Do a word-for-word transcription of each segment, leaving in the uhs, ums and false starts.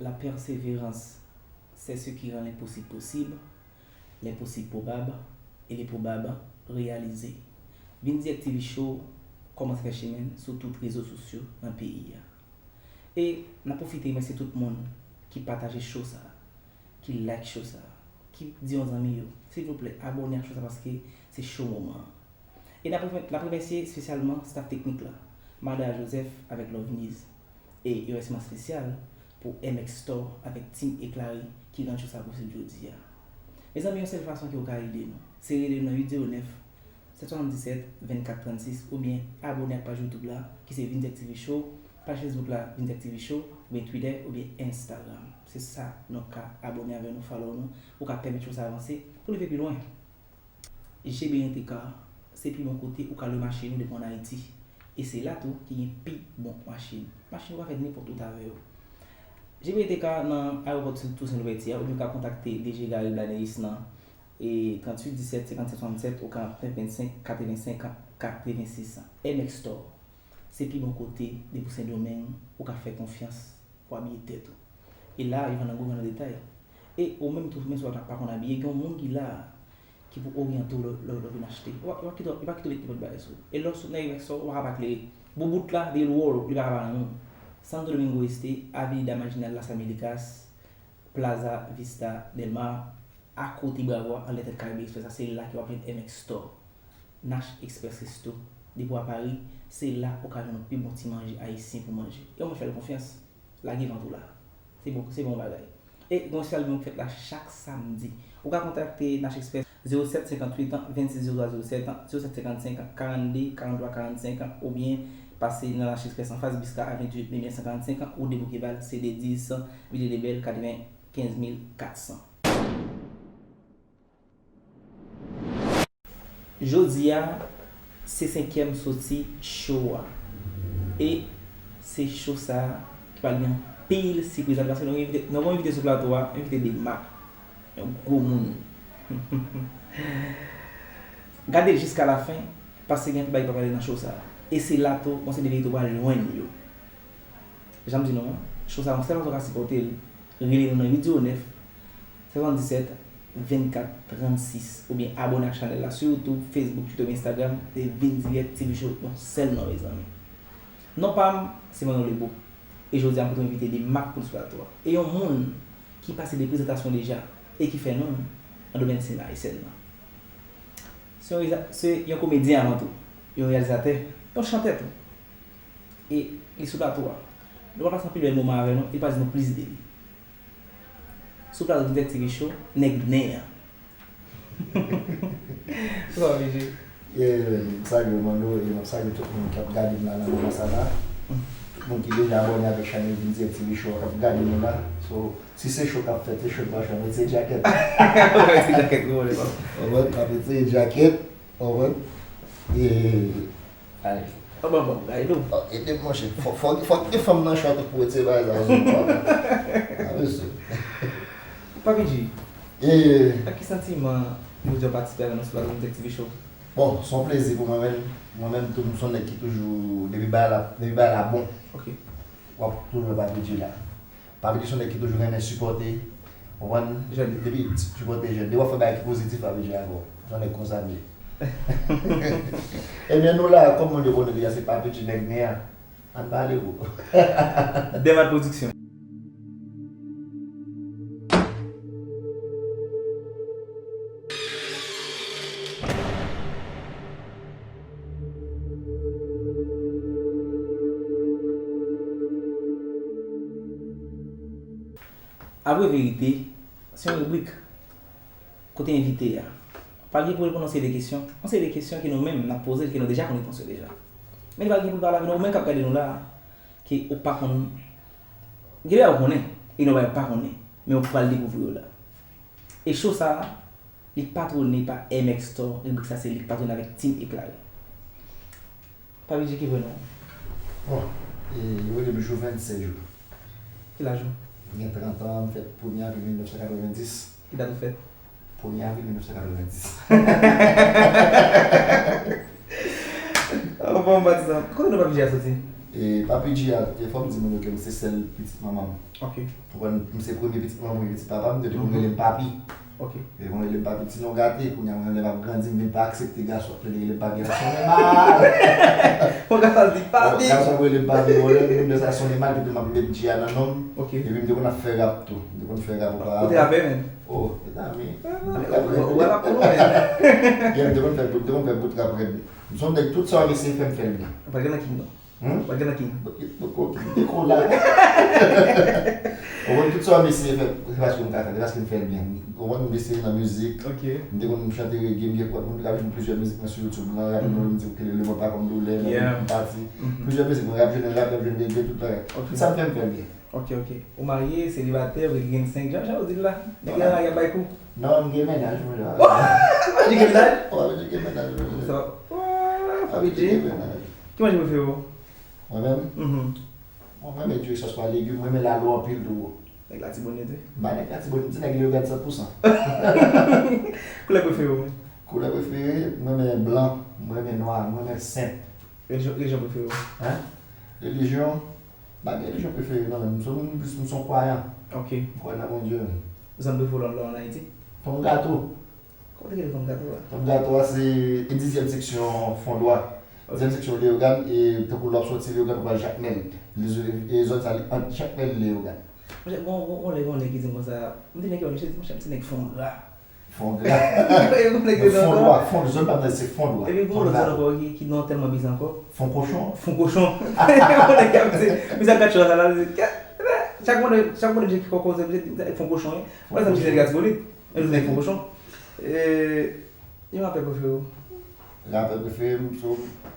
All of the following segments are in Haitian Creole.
La persévérance, c'est ce qui rend l'impossible possible, l'impossible probable et le probable réalisé. Vin Dirèk T V Show kòmanse fè chimen sou tout rezo sosyo nan peyi a. E n ap pwofite remèsye tout moun ki pataje show sa a, ki like show sa a, ki di yon zanmi yo, silvouplè, abòne ak show sa a paske se show moman an. E n ap remè-, n ap remèsye espesyalman staff teknik la, Mada Joseph avèk Loveniz. E yon remèsiman espesyal pou M X Store avèk Team Eklari ki rann show sa a posib jodi a. Mezanmi, yon sèl fason ke w ka ede nou, se rele nou nan uit zewo nèf, sèt swasanndisèt, vennkat trannsis, oubyen abòne ak paj YouTube la, ki se Vin Dirèk T V Show, paj Facebook la, Vin Dirèk T V Show, oubyen Twitter, oubyen Instagram. Se sa, nou ka abòne avè nou, follow nou, ou ka pèmèt show sa a avanse, pou l rive pi lwen. G B R T Car, se pi bon kote ou ka lwe machin ou depi w ann Ayiti. E se la tou ki gen pi bon machin. Machin ou ka fè nenpòt wout avè yo. G B R T Car nan ayewopò Toussaint Louverture a, oubyen ou ka kontakte D G Gary Blaneus nan, e, tranntuit disèt senkannsèt swasannsèt ou karantnèf vennsenk katrevensenk katrevensis. M X Store, se pi bon kote depi w Sendomeng ou ka fè konfyans pou abiye tèt ou. E la, yo vann an gwo, yo vann an detay. E ou menm tou, menm si w pa konn abiye, gen yon moun ki la a, ki pou oryante w lè, lè, lè w vin achte. Yo pa, yo pa kite w, yo pa kite w met nenpòt bagay sou ou. E lè w sou nèg M X Store, ou pa ka pa klere. Boubout la, depi l wè w, li pa ka pa renmen w. Santo Domingo Este, Avenida Marginal Las Américas, Plaza Vista del Mar, akote Bravo a, anlè tèt Caribe Express la, se la ke w ap jwenn M X Store. Nash Express Resto, depi w a Paris, se la ou ka jwenn yon pi bon ti manje ayisyen pou manje. E w mèt fè l konfyans. Lage vant ou la. Se bon, se bon bagay. E gen yon sèl moun ki fèt la chak samdi. Ou ka kontakte Nash Express zewo sèt senkantuit vennsis zewo twa zewo sèt, zewo sèt senkannsenk karannde karanntwa karannsenk, oubyen pase nan Nash Express anfas Bisca Avenue Lumière san karannsenk, ou debouke ba l, C D dis, Ville de Bell, katrevenkenz mil katsan. Jodi a, se senkyèm soti show a. E se show sa a ki pral gen anpil sipriz ladan l, paske nou gen envite, nou gen envite sou plato a, envite de mak. Yon gwo moun. Gade l jiska lafen, paske gen anpil bagay ki pral pale nan show sa a. E se la tou, yon seri de verite ou pral jwenn yo. Jan m di nou an, show sa a, yon sèl fason w ka sipòte l, rele nou nan uit zewo nèf, sèt swasanndisèt, vennkat trannsis, oubyen abòne ak chanèl la sou YouTube, Facebook, Twitter, Instagram, se Vin Dirèk T V Show, yon sèl non, mezanmi. Non pa m, se Manno Lebo. E jodi a, m pote yon envite de mak pou n sou plato a. E yon moun ki pase de prezantasyon deja, e ki fè non l nan domèn sèn ayisyèn nan. Se yon reyaliza-, se yon komedyen avan tou, yon reyalizatè, yon chantè tou. E li sou plato a. Nou pral pase anpil bèl moman avè nou, e li pral di nou plis de li. Sou plato Vin Dirèk T V Show, nèg nen an. Sa va, P J? Yeah, man, m salye w, Manno, e m ap salye tout moun k ap gade m la nan moman sa la. Tout moun ki deja abòne avèk chanèl Vin Dirèk T V Show a k ap gade nou la. So, si se cho k ap fèt, se cho k pral fè. Mete se djakèt. Mete se djakèt, nou, konprann? Mete se djakèt. Konprann? E, ale. An ban m bagay tou. Ede m, monchè. Fò, fò, fò gen fanm nan cho a tou pou retire bagay sa sou mwen. A, mesye. Papi G, e, ak ki santiman jodi a w patisipe avè nou sou plato Vin Dirèk T V Show? Bon, se yon plezi pou mwen menm. Mwen menm tou, m se yon nèg ki toujou, depi bagay la, depi bagay la bon, ok, w ap toujou wè Papi G la. Papi G se yon nèg ki toujou renmen sipòte, konprann? Jèn. Depi sipòte jèn. Depi w ap fè bagay ki pozitif, Papi G avè w. Se yon nèg konsa m ye. Ebyen, nou la, kòm moun yo konnen deja, se Papi G nèg nen an. Ann pale, bro. Dèmat Production. Avwe Verite, se yon ribrik kote envite a pral gen pou reponn yon seri de kesyon, yon seri de kesyon ke nou menm n ap poze l, ke nou deja konn repons yo deja. Men li pral gen pou l pale avè nou, ou menm k ap gade nou la, ke ou pa konn, gen lè ou konnen, e gen bagay ou pa konnen, men ou pral dekouvri yo la. E show sa a, li patwone pa M X Store, ribrik sa se li k patwone avèk Team Eklari. Papi G, ki vrè non w? Bon, e, yo rele m Jouvens Sergio. Ki laj ou? Mwen gen trant an, m fèt premye avril mil nèf san katrevenndis. Ki dat ou fèt? Premye avril mil nèf san katrevenndis. An bon, m pa di sa. Kote non Papi G a soti? E Papi G a, e fò m di moun yo ke m se sèl pitit manman m. Ok. Ou konprann, m se premye pitit manman m, premye pitit papa m, yo te konn rele m Papi. Ok. Yo te konn rele m Papi ti non gate, kounye a mwen lè m ap grandi, m vin pa aksepte gason ap rele m Papi, ap sonnen mal. Fò gason di Papi. Gason ap rele m Papi, bon, lè m vin sa sonnen mal, epi m ap met G a nan non m. Ok. Epi m te konn ap fè rap tou. M te konn fè rap oparavan. Ou te rapè menm? Oh, mezanmi. Ou wè rap pou nou menm. Yeah, m te konn fè bout, m te konn fè bout rap rèd. M se yon nèg tout sa w ap eseye fè m fè l byen. Ou pa gen nan king non. Hmm? Ou pa gen nan king. Bòkit, bòkit, dekola. Ou konn tout sa w ap eseye fè, se paske m ka fè, se paske m fè l byen. Ou konn m eseye nan mizik. Ok. M te konn chante reggae, m gen moun ki ap jwenn plizyè mizik mwen sou YouTube lan, rap nou m di ok, le mwen pa konn doulè, m pati. Plizyè mizik mwen rap jwenn rap, rap jwenn reggae, tout bagay. Tout sa m fè m fè l byen. Ok, ok. Ou marye, selibatè, ou gen senk jan, jan ou di l la. Nèg la marye ap bay kou. Non, m gen mennaj mwen la. Ou pa di gen mennaj? Ou pa di gen mennaj mwen la. Sa, oh, Papi G. Gen mennaj. Ki manje prefere w? Mwen menm? Mhm. Mwen renmen diri sòs pa legim, mwen renmen lalo anpil tou. Nèg Latibonit wi. M pa nèg Latibonit, m se nèg Leyogàn san pou san. Koulè prefere w? Koulè prefere, mwen renmen blan, mwen renmen nwa, mwen renmen senp. Relijyon, relijyon prefere w? Hein? Relijyon? M pa gen relijyon prefere non, men m se yon moun plis, m se yon kwayan. Ok. M kwè nan Bondye. Zòn prefere w la ann Ayiti? Fanm gato. Kòman te rele fanm gato a? Fanm gato a se e dizyèm seksyon Fondwa. Ok. Dizyèm seksyon Leyogàn, e tankou lè w ap soti Leyogàn ou pral Jakmèl. E zòn sa li ant Jakmèl e Leyogàn. Monchè, gon, gon, gon lè gon nèg ki di m konsa, m te nèg yo, misye di, monchè, m se nèg Fondwa. Fondwa. E gon nèg yo di ankò. Fondwa, Fondwa, zòn pa m nan se Fondwa. Epi gon lòt zòn ankò ki, ki non tèlman bizè ankò. Fon kochon. Fon kochon. Gon nèg ki ap di, misye ap gad chwa sa la, li di, chak moun, chak moun ki kòkòze, misye di, Fon kochon, wi. Mwen sa m di nèg Latibonit. Yon jounen fon kochon. E, yon rapè prefere w? Rapè prefere m, m se,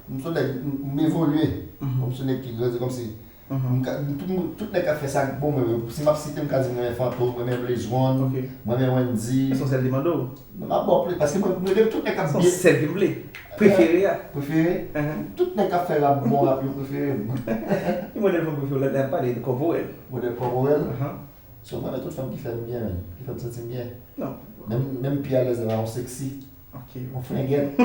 m se nèg, m, m evolye. Mhm. M se nèg ki grandi kòmsi. Mhm. M ka, m, tout, tout nèg k ap fè sa k bon mwen yo. Si m ap site, m ka di m renmen Fantom, m renmen Blaze One, ok, m renmen Wendyy. Se yon sèl ki mande w? Non, m ap ba w plis, paske mwen, mwen renmen tout nèg k ap... Se yon sèl ki m vle. Prefere a. Prefere? Mhm. Tout nèg k ap fè rap, bon rap yo prefere m. Ki modèl fanm prefere w? Lè n ap pale de kòporèl. Modèl kòporèl? Mhm. So, mwen renmen tout fanm ki fè m byen, menm. Ki fè m santi m byen. Non. Menm, menm pi alèz lè m avè yon seksi. Ok. Yon frengèt.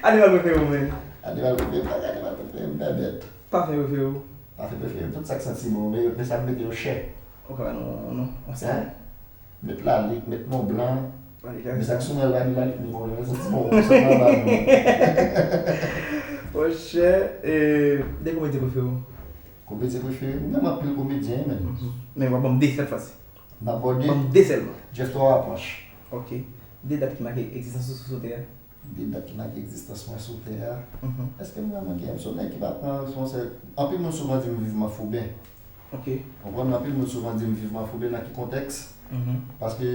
Animal prefere w, menm? Animal prefere m, pa gen animal prefere m, bèbèt. Pafen prefere w? Pafen prefere m, tout sa k santi bon, men, men sa m mete yo chè. Ou ka ba nou, nou, yon sèl? Hein? Met lalik, met Mont Blanc. Men sa k sou mwen la, ni lalik, ni Mont Blanc, men santi bon, sa m ap ba nou. Monchè, e, de komedyen prefere w? Komedyen prefere m, m renmen anpil komedyen, wi, menn. Mhm. Men w ap ban m de sèt fwa si. M ap ba w de? Ban m de sèlman. Jeff Twa Panch. Ok. De dat ki make egzistans ou sou tè a? De dat ki make egzistans mwen sou tè a? Mhm. Èske m vrèman gen? M se yon nèg ki pa pran responsab. Anpil moun souvan di m viv Manfouben. Ok. Ou konprann? Anpil moun souvan di m viv Manfouben, nan ki kontèks? Mhm. Paske,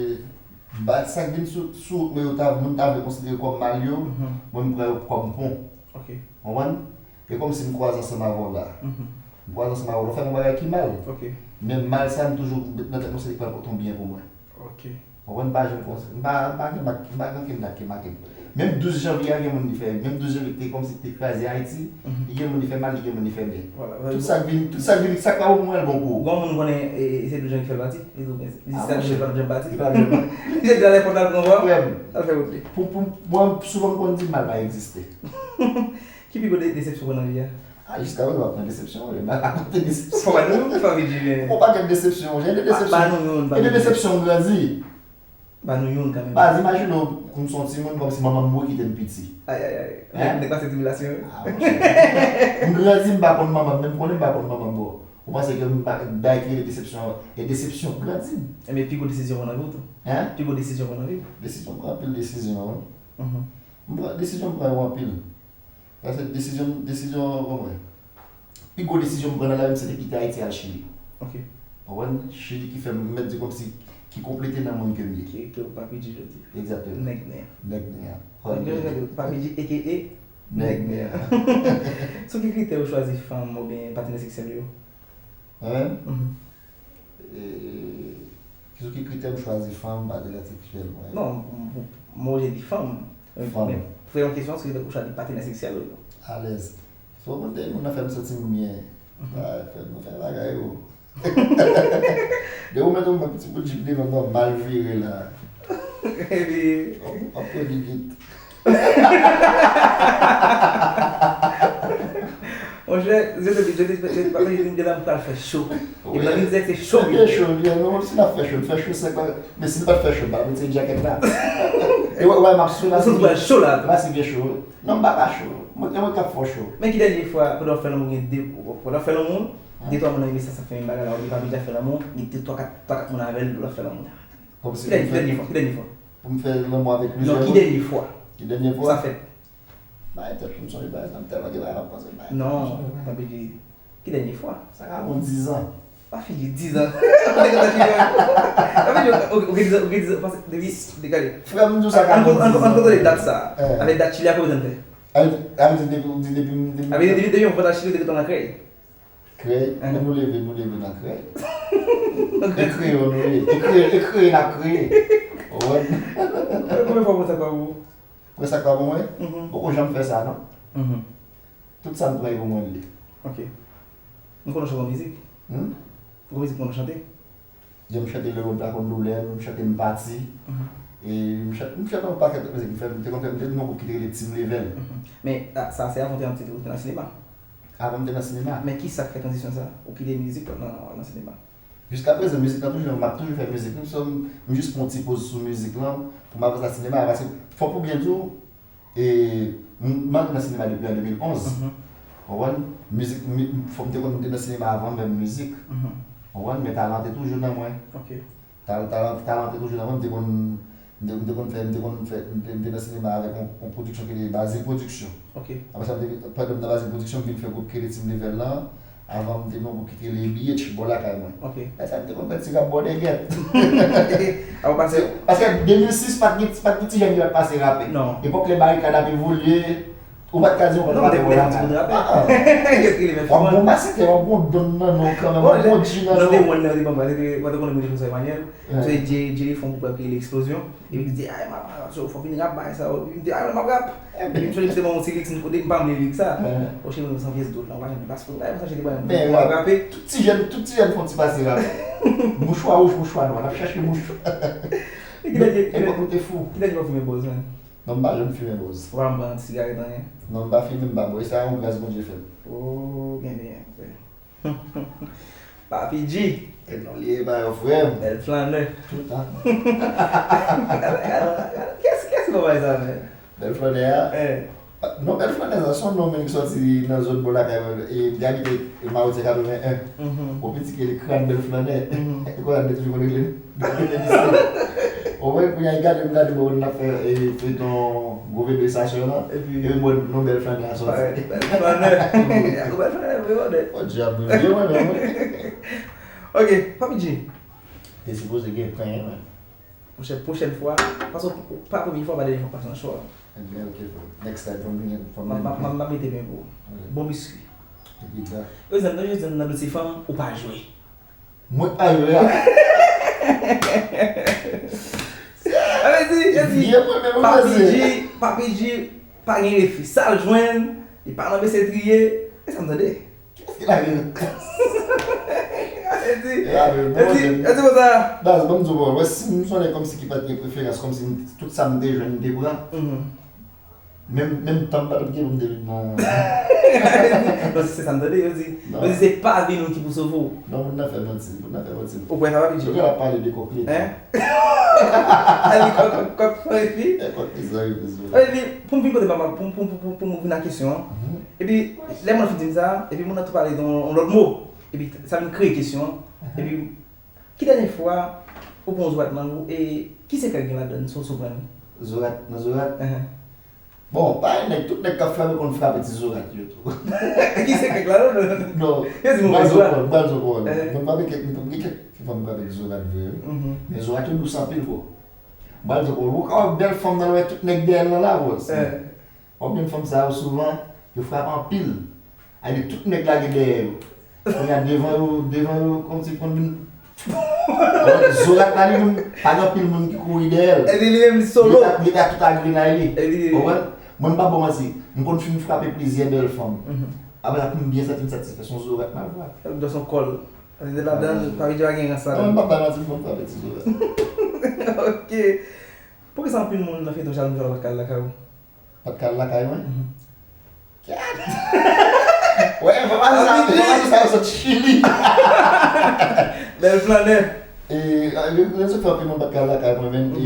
ba, sa k vin sou, sou wout mwen yo, ta, moun ta vle konsidere kòm mal yo, mhm, mwen m pran yo kòm pon. Ok. Ou konprann? E kòmsi m kwaze ansanm avè w la. Mhm. M kwaze ansanm avè w la, w fè m yon bagay ki mal. Ok. Men mal sa, m toujou met nan tèt mwen se li k pral pote yon byen pou mwen. Ok. Ou konprann? M pa janm konsa, m pa, m pa gen mak, m pa gen okenn dat ki make m. Menm douz janvye a, gen moun li fè, menm douz janvye ki te kòmsi ki te kraze Ayiti, mhm, li gen moun li fè mal, li gen moun li fè byen. Vwala. Tout sa k vin, tout sa k vin, sa k pa bon pou mwen, l bon pou ou. Gon moun konnen, e, e, se douz janvye ki fè l pati, li di, li di sa douz janvye pa t janm pati. Li pa t janm pati. Li di al nenpòt la pran bwa, al fè wout li. Pou, pou mwen, souvan m konn di mal pa egziste. Ki pi gwo de-, desepsyon w nan vi a? A, jiska prezan m ap pran desepsyon, wi. M pa rakonte desepsyon. Fò ba nou, fò vin di byen. Ou pa gen desepsyon, jan de desepsyon. Ba nou youn, ba nou youn. E de desepsyon m grandi. Ba nou youn kanmenm. Baz, imajine w, m se yon timoun, kòmsi manman m mouri kite m piti. Ay, ay, ay. Hein? Nèg, nèg pase tribilasyon, wi. A, monchè. M grandi, m pa konn manman m, menm konnen m pa konn manman m, bro. Ou panse ke m pa, bagay ki rele desepsyon, e desepsyon grandi m. Enben, pi gwo desizyon w pran nan vi w tou? Hein? Pi gwo desizyon w pran nan vi w? Desizyon, m pran anpil desizyon, wi. Mhm. M pran, desizyon m pran yo anpil. Paske desizyon, desizyon, bon, mwen, pi gwo desizyon m pran nan lavi m, se te kite Ayiti al Chili. Ok. Ou konprann? Chili ki fè m mèt di kòmsi, ki konplete nan moun ke m ye. Ki, ke w Papi G jodi. Egzakteman. Nèg nè a. Nèg nè a. Nèg nè a, Papi G, A K A Nèg nè a. Sou ki kritè ou chwazi fanm oubyen patnè seksyèl ou yo? Mwen menm? Mhm. E, sou ki kritè m chwazi fanm, patnè seksyèl mwen? Non, m, m, m oblije di fanm. Fanm. Men, fè yon kesyon, se ou chwazi patnè seksyèl ou yo? Alèz. Fò mwen te moun nan fè m santi m byen. Mhm. Sa fè m fè bagay yo. Depi w mèt ou mwen piti bout jip devan m, m ap mal vire la. Epi w ap pran gigit. Monchè, je te dis, je te dis, je te dis, je te dis, m pral fè cho. E nan mizè se cho. Fè cho, li, non, si n ap fè cho, n fè cho sèk la. Men si n pa t fè cho, n pa t met se djakèt la. E wè, wè, m ap sou la. Ou sou pral cho la. Pase gen cho. Non, m pa ka cho. Mwen, mwen k ap fè cho. Men ki dènye fwa, pandan w ap fè lanmou, gen de, pandan w ap fè lanmou, de twa moun nan imaj sa, sa fè menm bagay la, ou gen pa deja fè lanmou, gen de twa, kat, twa, kat moun avè l, ou ap fè lanmou. Kòmsi ki dènye, ki dènye fwa, ki dènye fwa? Pou m fè lanmou avèk plizyè moun? Non, ki dènye fwa? Ki dènye fwa? Sa fèt. Bay tèt m sonje bagay sa, m tèlman gen bagay m ap panse bay. Non, tanpri di, ki dènye fwa? Sa ka bon dizan. Pa fin di dizan. Pa fin di, ou gen dizan, ou gen dizan, paske depi, de, gade. Frè m di w sa ka bon dizan. Ann kontwole dat sa. Avèk dat Chili a konbyen tan l fè? Avèk di depi, di depi, depi. Avèk di depi, depi yon vòt a Chili, ou te gentan nan krèy. Krèy, men nou leve, nou leve nan krèy. E kreyòl nou ye. E kreyòl, e kreyòl n ap kreye. Ou konprann? Konbyen fwa w pran sa k pa pou ou? Pran sa k pa pou mwen? Poko janm fè sa, non. Tout sa m pran e pou mwen l ye. Ok. M konnen w chante yon mizik. Hmm? Yon mizik konnen w chante? Jan m chante Le Monde Pa Konn Doulè m, m chante M Pati. E m chante, m chante yon pakèt lòt mizik. M fè, m te konn fè, m te nan yon gwoup ki te rele Team Level. Men, a, sa se avan w te nan, te, te nan sinema. Avan m te nan sinema. Men ki sa k fè tranzisyon sa? Ou kite mizik nan, nan sinema? Jiska prezan, mizik lan toujou, m ap toujou fè mizik. M, m jis pran yon ti poz sou mizik lan pou m avanse nan sinema. Paske, fò pou byen di w, E, m, m antre nan sinema depi an de mil onz. Konprann? Mizik, mi, fò m te konn, m te nan sinema avan menm mizik. Konprann? Men talan te toujou nan mwen. Ok. Tal-, talan, talan te toujou nan mwen. M te konn, m te, m te konn fè, m te konn fè, m te, m te nan sinema avèk yon, yon pwodiksyon ki rele Bazil Production. Ok. Apre sa, m te, pandan m nan Bazil Production, m vin fè gwoup ki rele Team Level lan. Avan m te nan gwoup ki te rele B H, bò lakay mwen. Ok. Lè sa a, m te konn fè ti rap bòdègèt. Avan w pase. Paske de mil sis, pa t gen, pa t gen ti jèn ki pa t pase rapè. Non. Epòk lè Barikad ap evolye, ou pa t ka di yon rapè bò lakay. Non, m te konn fè ti bout rapè. Yo te rele m F one. W ap gon masitè, w ap gon don nan non kanmenm, w ap gon G nan non. Non, te one nan, te ban m, te, mwen te konnen moun François Emmanuel. Se Jerry, Jerry fè yon gwoup ki rele Eksplozyon. Epi li di, "Ay, mama, so, fò vin rap bagay sa." Li di, "Ay, m ap rap." Epi m sonje misye ban m yon ti lirik, m pa vle lirik sa. Oche, mwen, san pyès dola, m pa janm gen paspò. Ay, mwen sonje te ban m, m ap rape. Tout ti jèn, tout ti jèn fè yon ti pase rap. Mouchwa wouj, mouchwa nwa, n ap chache mouchwa. Epòk nou te fou. Kilè ki pa fimen bòz, man? Non, m pa janm fimen bòz. Ou pa janm pran sigarèt, anyen? Non, m pa fimen, m pa bwè. E sa yon gras Bondye fè m. Oh, gen byen, frè. Papi G. E non, li ye ba yo, frè m. Bèl flannè. Toutan. Kiyès, kiyès ki papa sa, men? Bèl flannè a? Non, bèl flannè sa, se yon non, men, ki sòti nan zòn bò lakay mwen. E, li abite Mawotyè katreven en. Yon piti ki rele Kran Bèl Flannè. E konsa m te toujou konn rele l. Depi te misye. Ou wè, kounye a, gade m gade mwen, n ap fè, e, feyton Gwo Bebe Sachè lan. Epi, epi mwen, non, Bèl Flannè a sòti. Bèl Flannè. Bèl Flannè, vre, vre. O dyab, vye mwen menm, wi. Ok, Papi G. Te sipoze gen prenyen, men. Monchè, pwochèn fwa, paske w pa premye fwa, pa dènye fwa w pase nan show a. Ebyen, ok, frè. Next time, fò m vini, fò m vini. M ap, m ap, m ap mete men pou ou. Bon biswi. Epi da. Yo di m, yo di m nan dosye fanm, ou pa jwe. Mwen k pa jwe a. Sa vle di, yo di, Papi G, Papi G pa gen refi. Sa l jwenn, li pa nan bese triye. E sa m tande. Kiyès ki lage nan klas? Yo di, yo di, yo di konsa. Baz, ban m di w, wè, si m sonnen kòmsi ki pa t gen preferans, kòmsi m, tout sa m te jwenn, m te pran. Menm, menm tan m pa t ap gen pou m te vin nan. Non, se sa m tande, yo di. Yo di se pa vi nou ki pou sove w. Non, moun nan fè manti, moun nan fè manti. Ou kwè sa, Papi G? Yo genlè ap pale de kòk leta. Hein? Kòk, kòk, kòk san refi? E kòk ki san refi, sou. Epi, pou m vin kote papa, pou, pou, pou, pou, pou m vin nan kesyon an. Epi, lè moun fin di m sa, epi moun nan tou pale de yon, yon lòt mo. Epi, sa vin kreye kesyon an. Epi, ki dènye fwa ou pran yon zorat nan ou, e ki sekrè k gen ladan l, si w, si w pran li? Zorat, nan zorat? Bon, pa yon nèg, tout nèg k ap frape konn frape ti zorat yo tou. Ki sekrè k ladan l? Non, yo di m pran zorat. Bal zo pawòl, bal zo pawòl. Mwen pa gen kèk, mwen gen kèk ti fanm frape ti zorat vre, wi. Men zorat yo dous anpil, bro. Bal zo pawòl. Ou ka wè bèl fanm nan, wè tout nèg dèyè l nan la, bro. W ap jwenn fanm sa yo souvan, yo frape anpil. Sa vle di tout nèg lage dèyè yo. Kounye a devan yo, devan yo, kòmsi konn vin. Zorat la li menm, pa gen anpil moun ki kouri dèyè l. Epi li menm li solo. Li ta, li ta tout agrenay li. Epi. Konprann? Mwen m pa ba w manti, m konn fin frape plizyè bèl fanm. Apre sa pou m byen santi m satisfè, se yon zorat m al frape. Sa vle di se yon kòl. Sa vle di ladan l, pa vle di pa gen rans ladan l. Non, m pa bay manti, m konn frape ti zorat. Ok. Poukisa anpil moun nan feyton Chalmouchal pa t ka al lakay ou? Pa t ka al lakay mwen? Kèt! Wè, fò pa di sa, Abitye. Fò pa di sa, yo sot Chili. Bèl flannè. E, rezon fè anpil moun pa t ka al lakay mwen menm, e,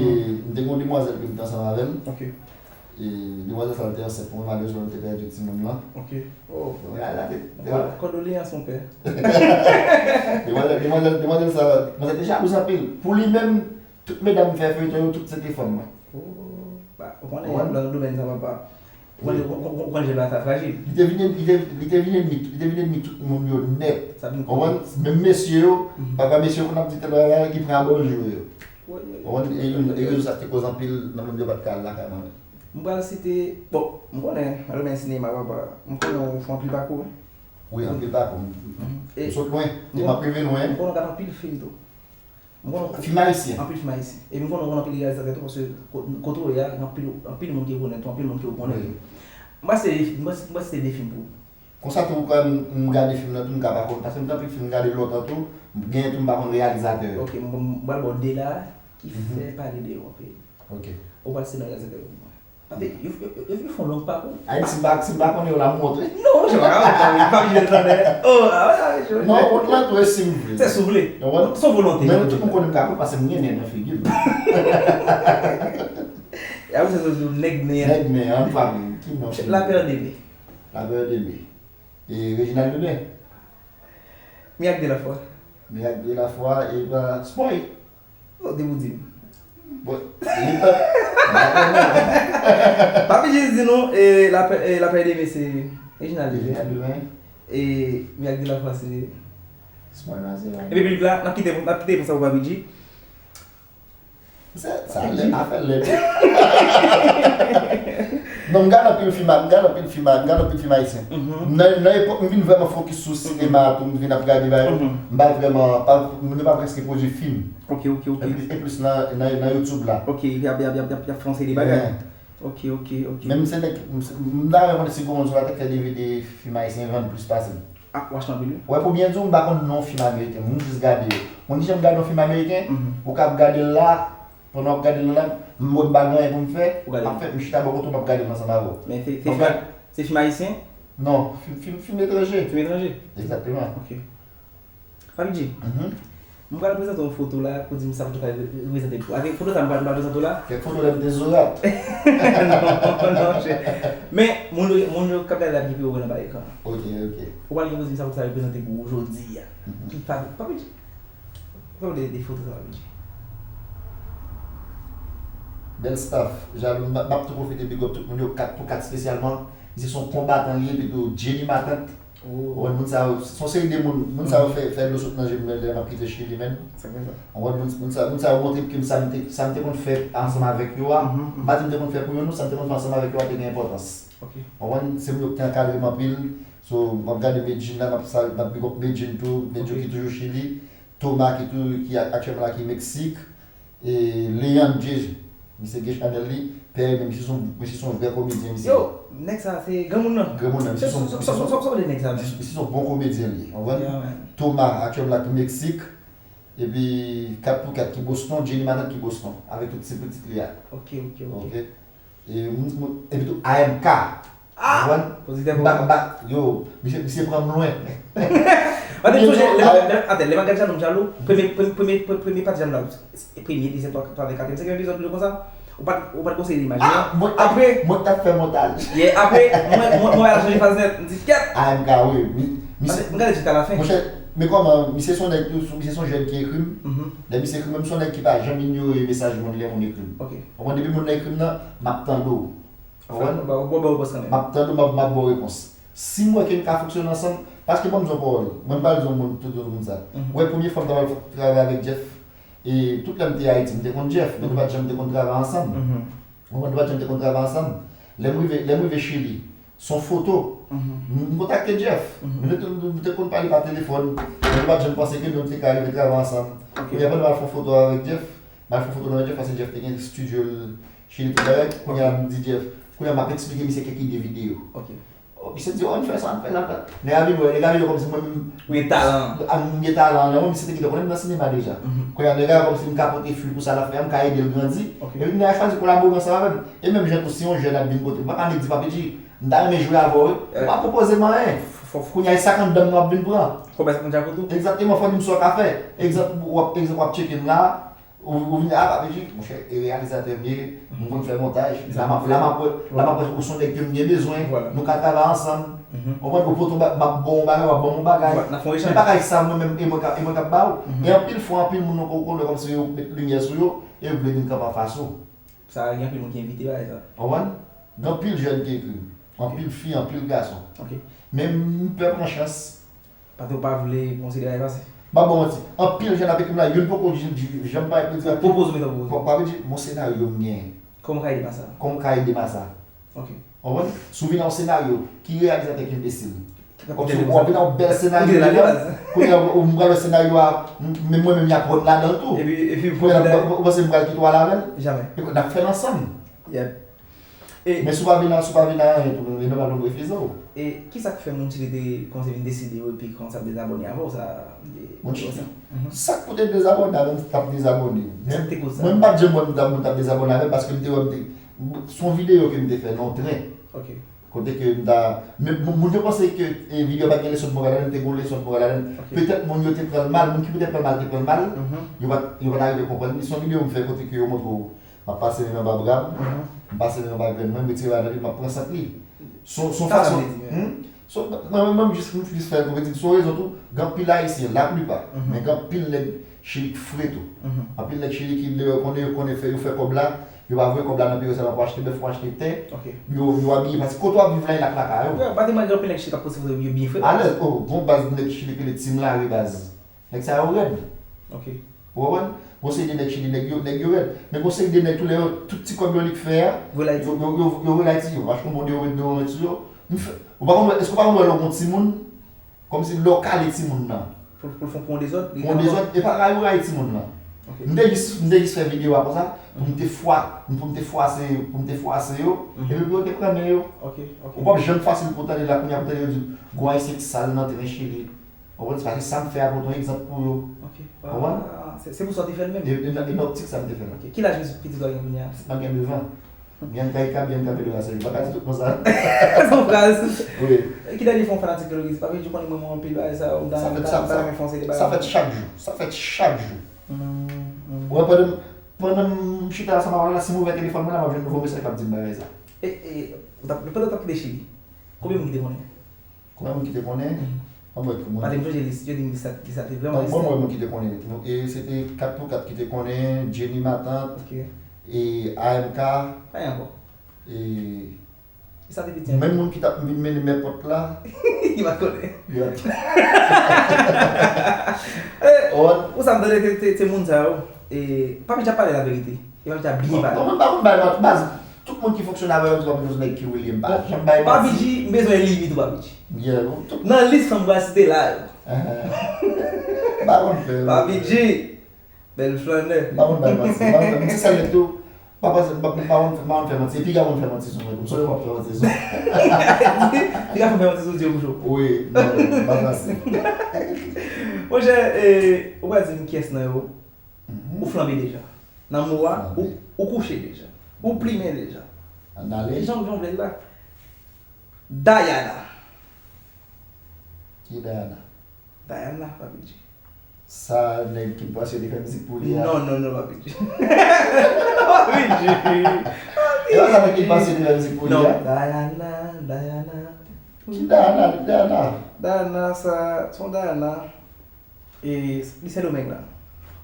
m te gen yon demwazèl ke m te ansanm avè l. Ok. E, demwazèl sa te ansent mwen, malerezman, m te pèdi timoun lan. Ok. Oh. Mwen la te. Kondoleyans, mon pè. Demwazèl, demwazèl, demwazèl sa, demwazèl te jalouz anpil. Pou li menm, tout medam m fè feyton yo, tout se te fanm mwen. Oh. Ba, ou konnen, nan domèn sa, papa. Ou konnen, ou konnen jan bagay sa frajil. Li te vin, li te, li te vin enmi, li te vin enmi tout moun yo nèt. Sa vin Ou konprann? Menm mesye yo, Mhm. papa mesye yo konn ap di tèl bagay ki pran abòl jou yo. Wi, wi, wi. Ou konprann? E, e rezon sa ki te koz anpil nan moun yo pa t ka al lakay mwen menm. M pral site, bon, m konnen, nan domèn sinema, papa, m konnen ou fè anpil pakou. Wi, anpil pakou. Mhm. M sot lwen, e m ap rive lwen. M konnen ou gade anpil fim tou. M konnen Fim ayisyen. Anpil fim ayisyen. E m konnen ou konnen anpil reyalizatè tou, paske ko- kote ou ye a, gen anpil, anpil moun ki rekonèt ou, anpil moun ki ou konnen. Wi. M pral site, m pral site de fim pou ou. Konsa tou, kan m gade fim nan tou, m ka pa konn, paske m gen anpil fim m gade lontan tou, m genyen tou m pa konn reyalizatè yo. Ok, m m pral ba w de la ki Mhm. fè pale de yo anpil. Ok. Ou pral site nan reyalizatè yo pou mwen. Paske yo, yo, yo, yo fè yon long pakou. Ayiti, si m pa, si m pa konnen yo la, m montre. Non, je pa kapab, pa pa jwe tande. Oh, ah, ah, je Non, ou la tou e si m vle. Se si w vle. Ou konprann? Se yon volonte. Men tout moun konnen m ka konn paske m gen nen nan figi m. E apre se sou nèg nen. Nèg nen an, pa vle. Ki non? La peur d'aimer. La peur d'aimer. E Reginald Leblanc. Miracle de la foi. Miracle de la foi, e pa spoil. Oh, depi w di m. Bon, li pa. Papi Jezi di nou, e la peur, e la peur d'aimer se Reginald Leblanc. Reginald Leblanc. E Miracle de la foi se. Spoil nan se la. Epi piblik la, n ap kite, n ap kite pou sa pou Papi G. Sa, sa lè, afè lè. Non, m gade anpil fim, m gade anpil fim, m gade anpil fim ayisyen. Mhm. Nan, nan epòk, m vin vrèman fokis sou sinema a tou, m vin ap gade bagay. Mhm. M pa vrèman, pa, m pa prèske pwodui fim. Ok, ok, ok. E plis, e plis nan, nan, nan YouTube la. Ok, y ap, y ap, y ap, y ap, y ap fè yon seri de bagay. Yeah. Ok, ok, ok. Menm se nèg, m, m ta renmen konnen si gon moun sou latè k fè D V D fim ayisyen vann plis pase m. Ah, w achte anpil, wi. Wè, pou byen di w, m pa konn non fim ameriken, m jis gade yo. Moun ki janm gade yon fim ameriken, Mhm. ou ka ap gade l la, pandan w ap gade l la, m wè m pa gen anyen pou m fè, Ou gade. An fèt, m chita bò kote w, m ap gade m ansanm avè w. Men se, se Donk, fim, se fim ayisyen? Non, fim, fim, fim etranje. Fim etranje? Egzakteman. Ok. Papi G, Mhm. m pral prezante yon foto la pou di m sa foto sa reprezante pou ou. Avèk foto sa m pral, m pral prezante w la. Kèk foto lè m te zorat. Non, non, chè. Men, moun yo, moun yo k ap gade la gen pi yo wè nan ba ekran. Ok, ok. Ou pral gen pou di m sa foto sa reprezante pou ou jodi a. Mhm. Ki pa, Papi G. Pale de, de foto sa, Papi G. Bèl staff. Jalou, m ap, m ap tou pwofite big up tout moun yo, kat pou kat espesyalman. Misye se yon konbatan li ye, epi tou Jenny Matant. Ou wè moun sa yo, se yon seri de moun, moun sa yo fè, fè dlo sot nan je m lè m ap kite Chili, menn. Sa gen sa. Ou wè moun, moun sa, moun sa yo montre ke m sa m te, sa m te konn fè ansanm avèk yo a. Mhm, mhm. M pa di m te konn fè pou yo, non, sa m te konn fè ansanm avèk yo a te gen enpòtans. Ok. Ou konprann, se moun yo ki te ankadre m anpil. So, m ap gade Medjine la, m ap sa, m ap big up Medjine tou, Medjine Ok. ki toujou Chili. Thomas ki tou, ki aktyèlman la ki Meksik. E Leandre, misye gen chanèl li. Pè, men misye se yon, misye se yon vrè komedyen, misye. Yo, nèg sa se granmoun nan. Granmoun nan, misye se yon, Sa, sa, sa, sa, sa, nèg sa. Misye, misye se yon bon komedyen li. Ou konprann? Yeah, man. Thomas, aktyèlman la ki Meksik. Epi kat pou kat ki Boston, Jenny Matant ki Boston, avèk tout ti pitit li a. Ok, ok, ok. Ok. E, m, m, epi tou A M K. Ah! Ou konprann? Pwodiktè M ba, m ba, yo, misye, misye pran m lwen. Mwen te sonje, lè, lè, atè, lè m ap gade Jalou m Jalou, premye, premye, premye, premye, premye pati Jalou la, premye, dezyèm, twa, twazyèm, katriyèm, senkyèm epizòd, nou konsa, ou pa t, ou pa t konseye li, imajine. Ah, mwen, Apre, mwen t ap fè montaj. Yeah, apre, mwen, mwen, mwen al chanje faz nèt, m di, kèt! A M K, wi. Mi, misye, M gade jiska lafen. Monchè, men kòman, misye se yon nèg, misye se yon jèn ki ekri m. Mhm. Lè misye ekri m, menm si yon nèg ki pa janm inyore mesaj moun lè moun ekri m. Ok. Ou konprann, depi moun nan ekri m nan, m ap tande w. Ou konprann? Ba, ba, ba, ba, kanmenm. M ap tande w, m ap, m ap ba w repons. Si m wè ke n ka fonksyone ansanm, paske ban m di yon pawòl, mwen m pral di yon moun, tout yon moun sa. Mhm. Ou wè, premye fwa m t ap al travay avèk Jeff, e tout lè m te Ayiti, m te konn Jeff, men nou pa t janm te konn travay ansanm. Mhm. Ou konprann, nou pa t janm te konn travay ansanm. Lè m rive, lè m rive Chili, se yon foto. Mhm. M, m kontakte Jeff. Mhm. Nou te, nou te konn pale pa telefòn, men nou pa t janm panse ke nou te ka rive travay ansanm. Ok. Kounye a, pandan m al fè yon foto avèk Jeff, m al fè yon foto nan Jeff, paske Jeff te gen estidyo l Chili, tout bagay. Kounye a, m di Jeff, kounye a, m ap eksplike misye kèk ide videyo. Ok. Oh, misye di, oh, ann fè sa, ann fè sa, ann fè sa. Nèg la vin wè, nèg la vin wè kòmsi mwen menm, Ou gen talan. M gen talan, lè mwen, misye te gentan konnen m nan sinema deja. Mhm. Kounye a, nèg la wè kòmsi m ka pote fwi pou sa l ap fè a, m ka ede l grandi. Ok. Epi nèg la chwazi kolabore ansanm avè m. E menm jan tou, si yon jèn ap vin kote m, m pa ka annik di, Papi G, M ta renmen jwe avè w, wi. Ou pa pwopoze m anyen. Kounye a, e sakant dan m nan w ap vin pran. Kòb sa konn djako tou. Egzakteman, fò w di m sa w ka fè. Egzanp, w ap, egzanp, w ap tcheke m la, ou, ou vin, a, Papi G, monchè, e reyalizatè m ye, m konn fè montaj. La m ap, la m ap wè, la m ap wè, ou se yon nèg ke m gen bezwen, nou ka travay ansanm. Ou konprann, ou pote yon ba-, m ap ba w yon bagay, w ap ban m yon bagay. Men bagay sa, mwen menm, e mwen k ap, e mwen k ap ba w. E anpil fwa, anpil moun nan kòkòlè kòmsi yo met limyè sou yo, e yo vle vin kanpe anfas ou. Sa gen anpil moun ki envite bagay sa. Ou konprann? Gen anpil jèn ki ekri m. Anpil fi, anpil gason. Ok. Men m pè pran chans. Paske w pa vle konsidere bagay pase. M pa ba w manti. Anpil jèn ap ekri m la, youn poko di, di, janm pa ekri. Pwopoze w, pwopoze w. Bon, pa vle di, bon senaryo m genyen. Kòman w ka ede m a sa? Kòman w ka ede m a sa? Ok. Ou konprann? Si w vin a yon senaryo, ki reyalizatè ki enbesil? Kòmsi w ap vin a yon bèl senaryo deja. Kounye a, ou, m pral wè senaryo a, m, men mwen menm y ap wè m ladan l tou. Epi, epi, kounye a, ou panse m pral kite w al avè l? Jamè. Epi, n ap fè l ansanm. Yep. E men si w pa vin a, si w pa vin a anyen tou, e nòmal pou m refize w. E kisa k fè moun Chili te kòmanse vin deside yo epi kòmanse ap dezabòne avè w sa? Moun Chili? Sa k pote m dezabòne avè m, t ap dezabòne. Sa k te koz sa? Mwen, m pa t janm wè m t ap, moun t ap dezabòne avè m paske m te wè m te, se yon videyo ke m te fè nan yon tren. Ok. Kote ke m ta, men moun, moun yo panse ke, e, videyo a pa t gen leson de morale ladan l, te gen yon leson de morale ladan l. Ok. Petèt moun yo te pran l mal, moun ki petèt pran l mal te pran l mal, yo pa t, yo pa t arive konprann li. Se yon videyo m fè kote ke yo montre w, m ap pase men m anba bra m, m pase men m anba grenn mwen, m retire bagay nan pye m, m ap pran sant li. Se yon, se yon fason. Sa sa vle di menm? Hmm? So, mwen, mwen, mwen, m jis, m jis fè l pou m di, se yon rezon tou, gen anpil Ayisyen, laplipa, men gen anpil nèg Chili k fre tou. Anpil nèg Chili ki lè yo konnen, yo konnen fè, yo fè kòb la, yo pa voye kòb la nan peyi yo sèlman pou achte bèf, pou achte tè. Ok. Yo, yo abiye, paske kote w ap viv la, e la k lakay ou. Yo, pa te mal gen anpil nèg Chili k ap poste foto yo byen fre. Alèz, oh, gon baz nèg Chili ki rele Team Larue baz. Nèg sa yo rèd. Ok. Ou konprann? Gon seri de nèg Chili, nèg yo, nèg yo rèd. Men gon seri de nèg tou lè yo, tout ti kòb yo li k fè a, yo, yo, yo, yo voye l Ayiti, yo achte yon bon deodorant, deodorant sou yo. M fè, ou pa konn wè, èske ou pa konn wè lè w gon timoun, kòmsi lè w kale timoun nan. Pou, pou l fè, pou yon dezòd, pou yon dezòd, e pa rayi ou rayi timoun nan. Ok. M te jis, m te jis fè videyo a konsa, pou m te fwa, pou m te fwase, pou m te fwase yo, epi pou yo te pran men yo. Ok, ok. Ou p ap janm fasil pou w tande la, kounye a pou w tande yo di, gon Ayisyen k sal nan teren Chili. Ou konprann? Se paske sa m fè a pote yon egzanp pou yo. Ok. Ou konprann? Ah, se, se pou sa w te fè l menm? E, e nan, e nan optik sa m te fè l. Ok. Ki laj pitit ou a gen kounye a? Pitit mwen gen nèf an. Bianca y Ca, Bianca Pedro Gassel. M pa ka di tout non sa. Se yon fraz. Wi. Ki dènye fwa yon fanatik yo te di, Papi G, ou konnen mwen, mwen anpil bagay sa, ou ta, ou ta, ou ta renmen fè yon seri de bagay. Sa fèt chak jou. Sa fèt chak jou. Ou wè, pandan, pandan m chita ansanm avè w la, si m ouvè telefòn mwen la, m ap jwenn nouvo mesaj k ap di m bagay sa. E, e, ou t ap, pandan w t ap kite Chili, konbyen moun ki te konnen? Konbyen moun ki te konnen? Anmwey, moun. Paske m sonje lis, yo di m lis sa, lis sa te vrèman ekstèn. Bon, mwen, moun ki te konnen. E se te kat pou kat ki te konnen, Jenny Matant, e A M K. Pa gen ankò. E sa te piti. Menm moun ki t ap vin mennen m èpòt la. Ki pa t konnen. Yo t ap. E, ou sa m tande se, se, se moun sa yo. E, Papi G ap pale laverite. E Papi G ap byen pale. Bon, mwen pa konn bay manti, baz. Tout moun ki fonksyone avè yo di Papi G se yon nèg ki relye, m pa janm bay manti. Papi G, m bezwen li tou, Papi G. Yeah, bon, tout. Nan lis fanm m pral site la yo. M pa konn fè. Papi G, bèl flannè. M pa konn bay manti, m pa konn fè, m se sèl nèg tou, m pa panse, m pa, m pa konn, m pa konn fè manti. E piga moun fè manti sou mwen, m sonje w ap fè manti sou mwen. Piga fanm fè manti sou Dye Bouchon. Wi, non, m pa fasil. Monchè, e, ou pral di m kiyès nan yo? Ou flanbe deja. Nan mo a, ou, ou kouche deja. Ou plimen deja. Ann ale. Jan, jan w vle l la. Dayana. Ki Dayana? Dayana, Papi G. Sa nèg Kid Passy te fè mizik pou li a? Non, non, non, Papi G. Papi G. E pa sa nèg Kid Passy te fè mizik pou li a? Non, Dayana, Dayana. Ki Dayana? Ki Dayana? Dayana sa, se yon Dayana. E, li Sendomeng la.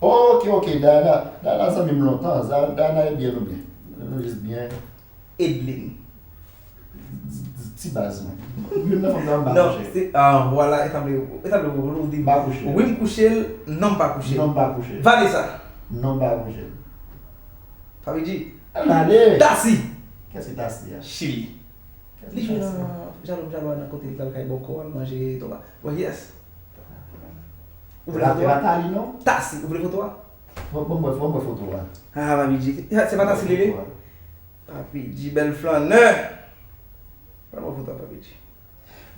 Ok, ok, Dayana, Dayana zanmi m lontan, Dayana e byen nou byen. Nou jis byen. Edlin. Ti baz mwen. Youn nan fanm sa m pa kouche. Non, se, ah, vwala, e sanble, e sanble ou, ou di. M pa kouche. Wi, m kouche l, non, m pa kouche l. Non, m pa kouche l. Vanessa. Non, m pa kouche l. Papi G. Ann ale. Tasi. Kiyès ki Tasi a? Chili. Li jwe nan Jalou Jalou a nan kote li pral kay bòkò al manje toba. Bon, yes. Ou vle foto a? Tasi, ou vle foto a? Bon, bon, bon, bon, bon, foto a. Ah, Papi G. Se pa Tasi li ye? Papi G, bèl flannè. Pral pran foto a, Papi G.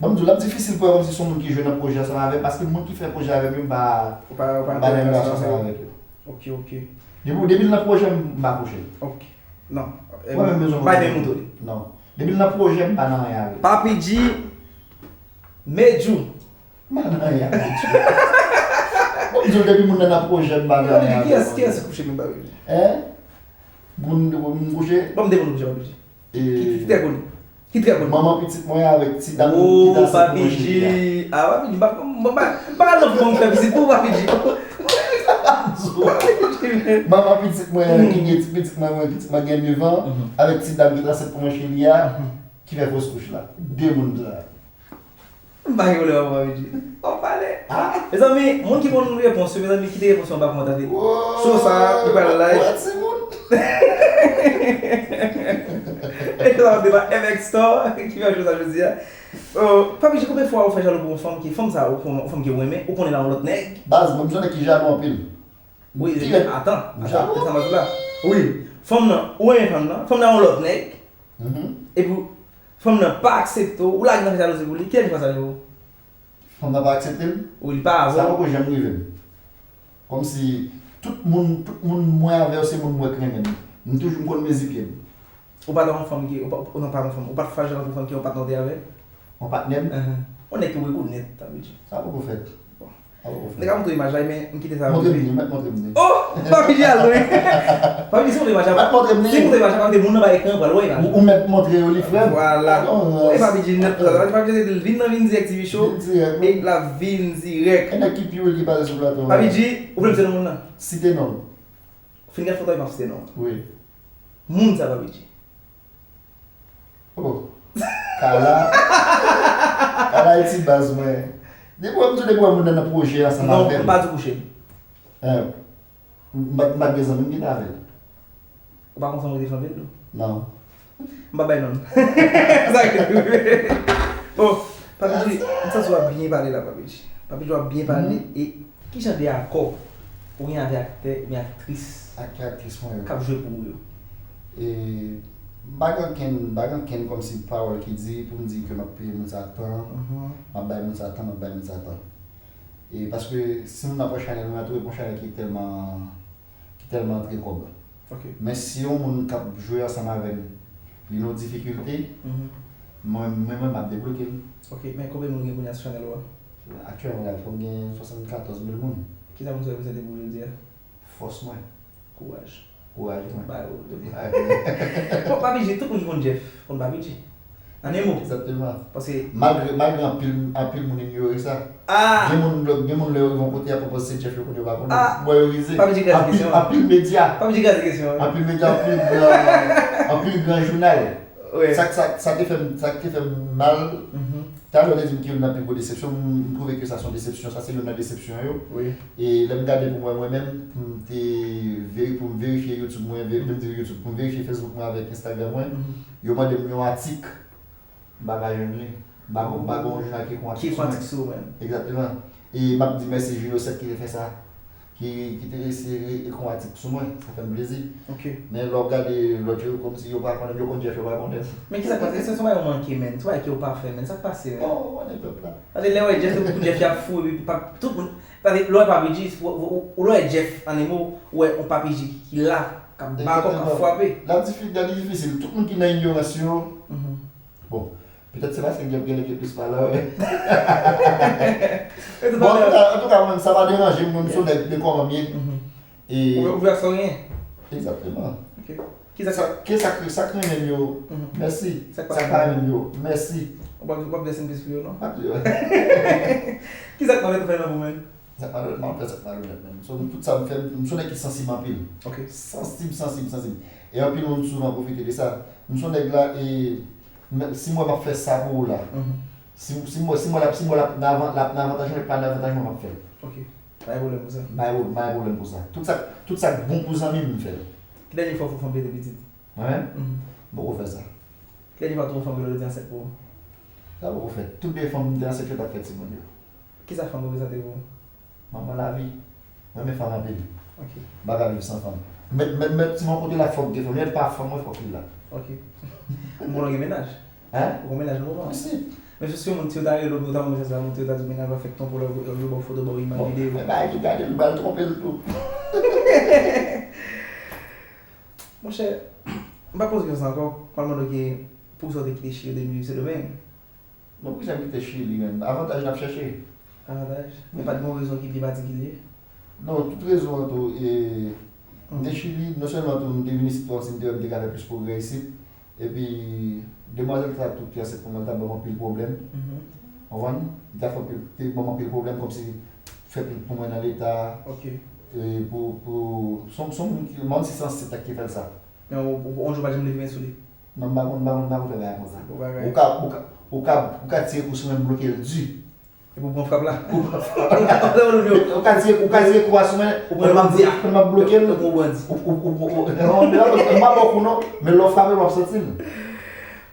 Ban m di w, l ap difisil pou wè kòmsi se yon moun ki jwe nan pwojè ansanm avè m, paske moun ki fè pwojè avè m yo, m pa, m pa nan relasyon ansanm avèk yo. Ok, ok. Depi, depi l nan pwojè m, m pa kouche l. Ok. Non. Mwen menm bezwen kontinye. Pa gen mouton li. Non. Depi l nan pwojè, m pa nan anyen avè l. Papi G, Medjou. M pa nan anyen avè l. Bon, m di w, depi moun nan nan pwojè, m pa nan anyen avè l. Kiyès, kiyès ou kouche menm, Papi G? Hein? Moun, moun kouche? Bon, m de moun kouche, Papi G. Ki, ki, ki trè koni. Ki trè koni. Manman pitit mwen avèk ti dam ki ta sèt pou mwen cheri a. Ah, Papi G, m pa, m pa, m pa nan fòm fè pitit pou Papi G. Manman pitit mwen ki gen ti pitit mwen, mwen pitit mwen gen nèf an, avèk ti dam ki ta sèt pou mwen cheri a, ki fè fos kouch la. De moun sa. M pa gen pwoblèm avè w, Papi G. W ap pale. Mezanmi, moun ki konn repons yo, mezanmi, kite repons yo anba kòmantè. Cho sa, nou pral live. E la, w ap deba M X Store, ki fè cho sa jodi a. Papi G, konbyen fwa ou fè jalou pou yon fanm ki, fanm sa, ou, yon fanm ki ou renmen, ou konnen l a yon lòt nèg? Baz, mwen, m se yon nèg ki jalou anpil. Wi, atan, atan, sa m ap di la. Wi, fanm nan, ou renmen fanm nan, fanm nan yon lòt nèg. Epi, fanm nan pa aksepte w, ou lage nan fè jalouzi pou li, kilè li fè sa pou ou? Fanm nan pa aksepte m? Wi, li pa avè w. Sa poko janm rive m. Kòmsi tout moun, tout moun mwen avè yo se moun mwen k renmen m. M toujou m konn mezi pye m. Ou pa t yon fanm ki, ou pa, ou non, pa yon fanm, ou pa t fè jalou pou fanm ki yon patnè w te avè? Yon patnè m? Yon nèg ki w rekonèt, sa vle di. Sa poko fèt. Nèg ap montre imaj la, men m kite sa. Montre m li, mèt montre m li. Oh! Papi G al lwen. Papi G, si w montre imaj la, si w montre imaj la, papi G, moun nan bay ekran pral wè imaj la. Ou mèt montre yo li, frè m. Vwala. E Papi G nèt konsa. Papi G te di l vin nan, vin dirèk T V Show. Vin dirèk, wi. E l ap vin dirèk. E nèg ki pi wo ki pale sou plato a. Papi G, ou vle m site non moun nan? Site non l. Fin gad foto a, m ap site non l. Wi. Moun sa, Papi G. Oh. Kala. Kala e ti baz mwen. Depi w ap di w depi w wè moun nan nan pwojè ansanm avè m. Non, m pa di w kouche l. M pa, m pa gen zanmi m ki t avè l. Ou pa konn sa m rete flanbe l tou? Non. M pa bay non l. Sa rete. Bon, Papi G, m santi w ap byen pale la, Papi G. Papi G, w ap byen pale. E ki jan de akò ou gen avè aktè oubyen aktris k ap jwe pou ou yo? E, m pa gen ankenn, m pa gen ankenn kòmsi pawòl ki di pou m di ke m ap peye moun sa tan, m ap bay moun sa tan, m ap bay moun sa tan. E paske si moun ap wè chanèl mwen an tou, e pa yon chanèl ki tèlman, ki tèlman antre kòb. Men si yon moun k ap jwe ansanm avè m, li nan yon difikilte, mwen, mwen menm, m ap debloke l. Ok, men konbyen moun gen kounye a sou chanèl ou a? Aktyèlman la, fò m gen swasannkatòz mil moun. Kisa moun sa reprezante pou ou jodi a? Fòs mwen. Kouraj. Kouraj mwen. Bay ou. Bon, Papi G, tout moun ki konn Jeff konn Papi G. An en mo. Egzakteman. Paske malgre, malgre anpil, anpil moun inyore sa. Gen moun, gen moun lè yo rive yon kote y ap pwopoze se Jeff yo konn yo pa konnen. Bon, yo rize. Papi G kraze kesyon an. Anpil medya. Papi G kraze kesyon an. Anpil medya, anpil gran, anpil gran jounal. Sa, sa, sa te fè m, sa te fè m mal. Talè w te di m ki youn nan pi gwo desepsyon, m, m twouve ke sa se yon desepsyon, sa se youn nan desepsyon yo. E lè m gade pou mwen, mwen menm, m te veri-, pou m verifye YouTube mwen, veri-, m di YouTube, pou m verifye Facebook mwen avèk Instagram mwen, yo mande m yon atik, m pa ka jwenn li. M pa gon, m pa gon jounal ki ekri yon atik sou mwen. Egzakteman. E m ap di mèsi Julio Sèt ki te fè sa. Ki, ki te eseye ekri yon atik sou mwen, sa fè m plezi. Men lè w ap gade lòt yo, kòmsi yo pa konnen m, yo konn Jeff, yo pa konnen m. Men kisa k pase? Se yon bagay ou manke, men. Se yon bagay ke w pa fè, men. Sa k pase, men? Bon, ou konnen pèp la. Paske lè w wè Jeff, tout moun Jeff y ap fou, epi pa, tout moun, paske lè w wè Papi G, ou, ou, ou, lè w wè Jeff, an en mo, ou wè yon Papi G ki, ki la, k ap ba kò, k ap frape. Egzakteman. L ap difi-, l ap difisil. Tout moun ki nan inyorans yo, bon, petèt se paske Jeff genlè gen plis valè, wi. Bon, antouka, antouka, mwen, sa pa deranje m, mwen, m se yon nèg de kòman m ye. E ou vle, ou vle ak sa w genyen. Egzakteman. Ok. Kisa k, sa, kisa k, sa k renmen m yo, mèsi. Sa k pa renmen m yo, mèsi. Ou p ap, ou p ap rest in peace pou yo, non? M ap di, wi. Kisa k malonèt ou fè nan vi w, menm? Sa k malonèt, m ap fè sa k malonèt, menm. So, tout sa m fè, m, m se yon nèg ki sansib anpil. Ok. Sansib, sansib, sansib. E anpil moun souvan pwofite de sa. M se yon nèg la, e, men, si m wè m ap fè sa pou ou la, si, si m wè, si m wè l ap, si m wè l ap nan avan-, l ap nan avantaj mwen, l pa nan avantaj mwen, m ap fè l. Ok. Pa gen pwoblèm pou sa. M pa gen pwo-, m pa gen pwoblèm pou sa. Tout sa, tout sa k bon pou zanmi m, m fè l. Ki dènye fwa w fè yon fanm pete pitit? Mwen menm? M poko fè sa. Ki dènye fwa w twouve yon fanm ki te ansent pou ou? Sa poko fèt. Tout de fanm ki te ansent yo t ap fè timoun yo. Kisa fanm reprezante pou ou? Manman lavi. Mwen renmen fanm anpil. Ok. M pa ka viv san fanm. Mèt, mèt, mèt ti mwen kote la fòk gen fanm. Lè l pa fanm mwen fòk li la. Ok. M konnen w gen mennaj. Hein? Ou gon mennaj nan moman an? Wi, si. Men si yon moun, si yo ta rele w, yo ta voye mesaj la montre, yo ta di w mennaj la fèk twonpe w, lè yo ba w foto, ba w imaj, videyo. Bon, men bagay ki gade l, ba l twonpe l tou. Monchè, m pa poze kesyon sa ankò, m pral mande w ke, Poukisa w te kite Chili, w te vin viv Sendomeng? Non, poukisa m kite Chili, menm? Avantaj n ap chèche. Avantaj? Men pa t gen yon rezon ki byen patikilye? Non, tout rezon an tou, e, m te Chili, non sèlman tou, m te vin isit kòmsi m te wè m te ka fè plis pwogrè isit, epi demwazèl sa tou ki ansent pou mwen, l t ap ban m anpil pwoblèm. Ou konprann? Li t ap fè anpil, te ban m anpil pwoblèm, kòmsi fè plen pou mwen nan leta. E, pou, pou, se yon, se yon moun ki, m pa konn si se ansent ak ki fè l sa. Men yon, yon jou pa janm leve men sou li? Non, m pa konn, m pa konn, m pa konn fè bagay konsa. Ou ka, ou ka, ou ka, ou ka tire kou sou mwen, m bloke l di. Epi w pran frap la? Ou pran frap la. Ou ka tire, ou ka tire kou a sou mwen, ou pran bandi a, pandan m ap bloke l. Ou pran bandi. Ou, ou, ou, ou, non, m pa ba w kou non, men lè w frape m, w ap santi l.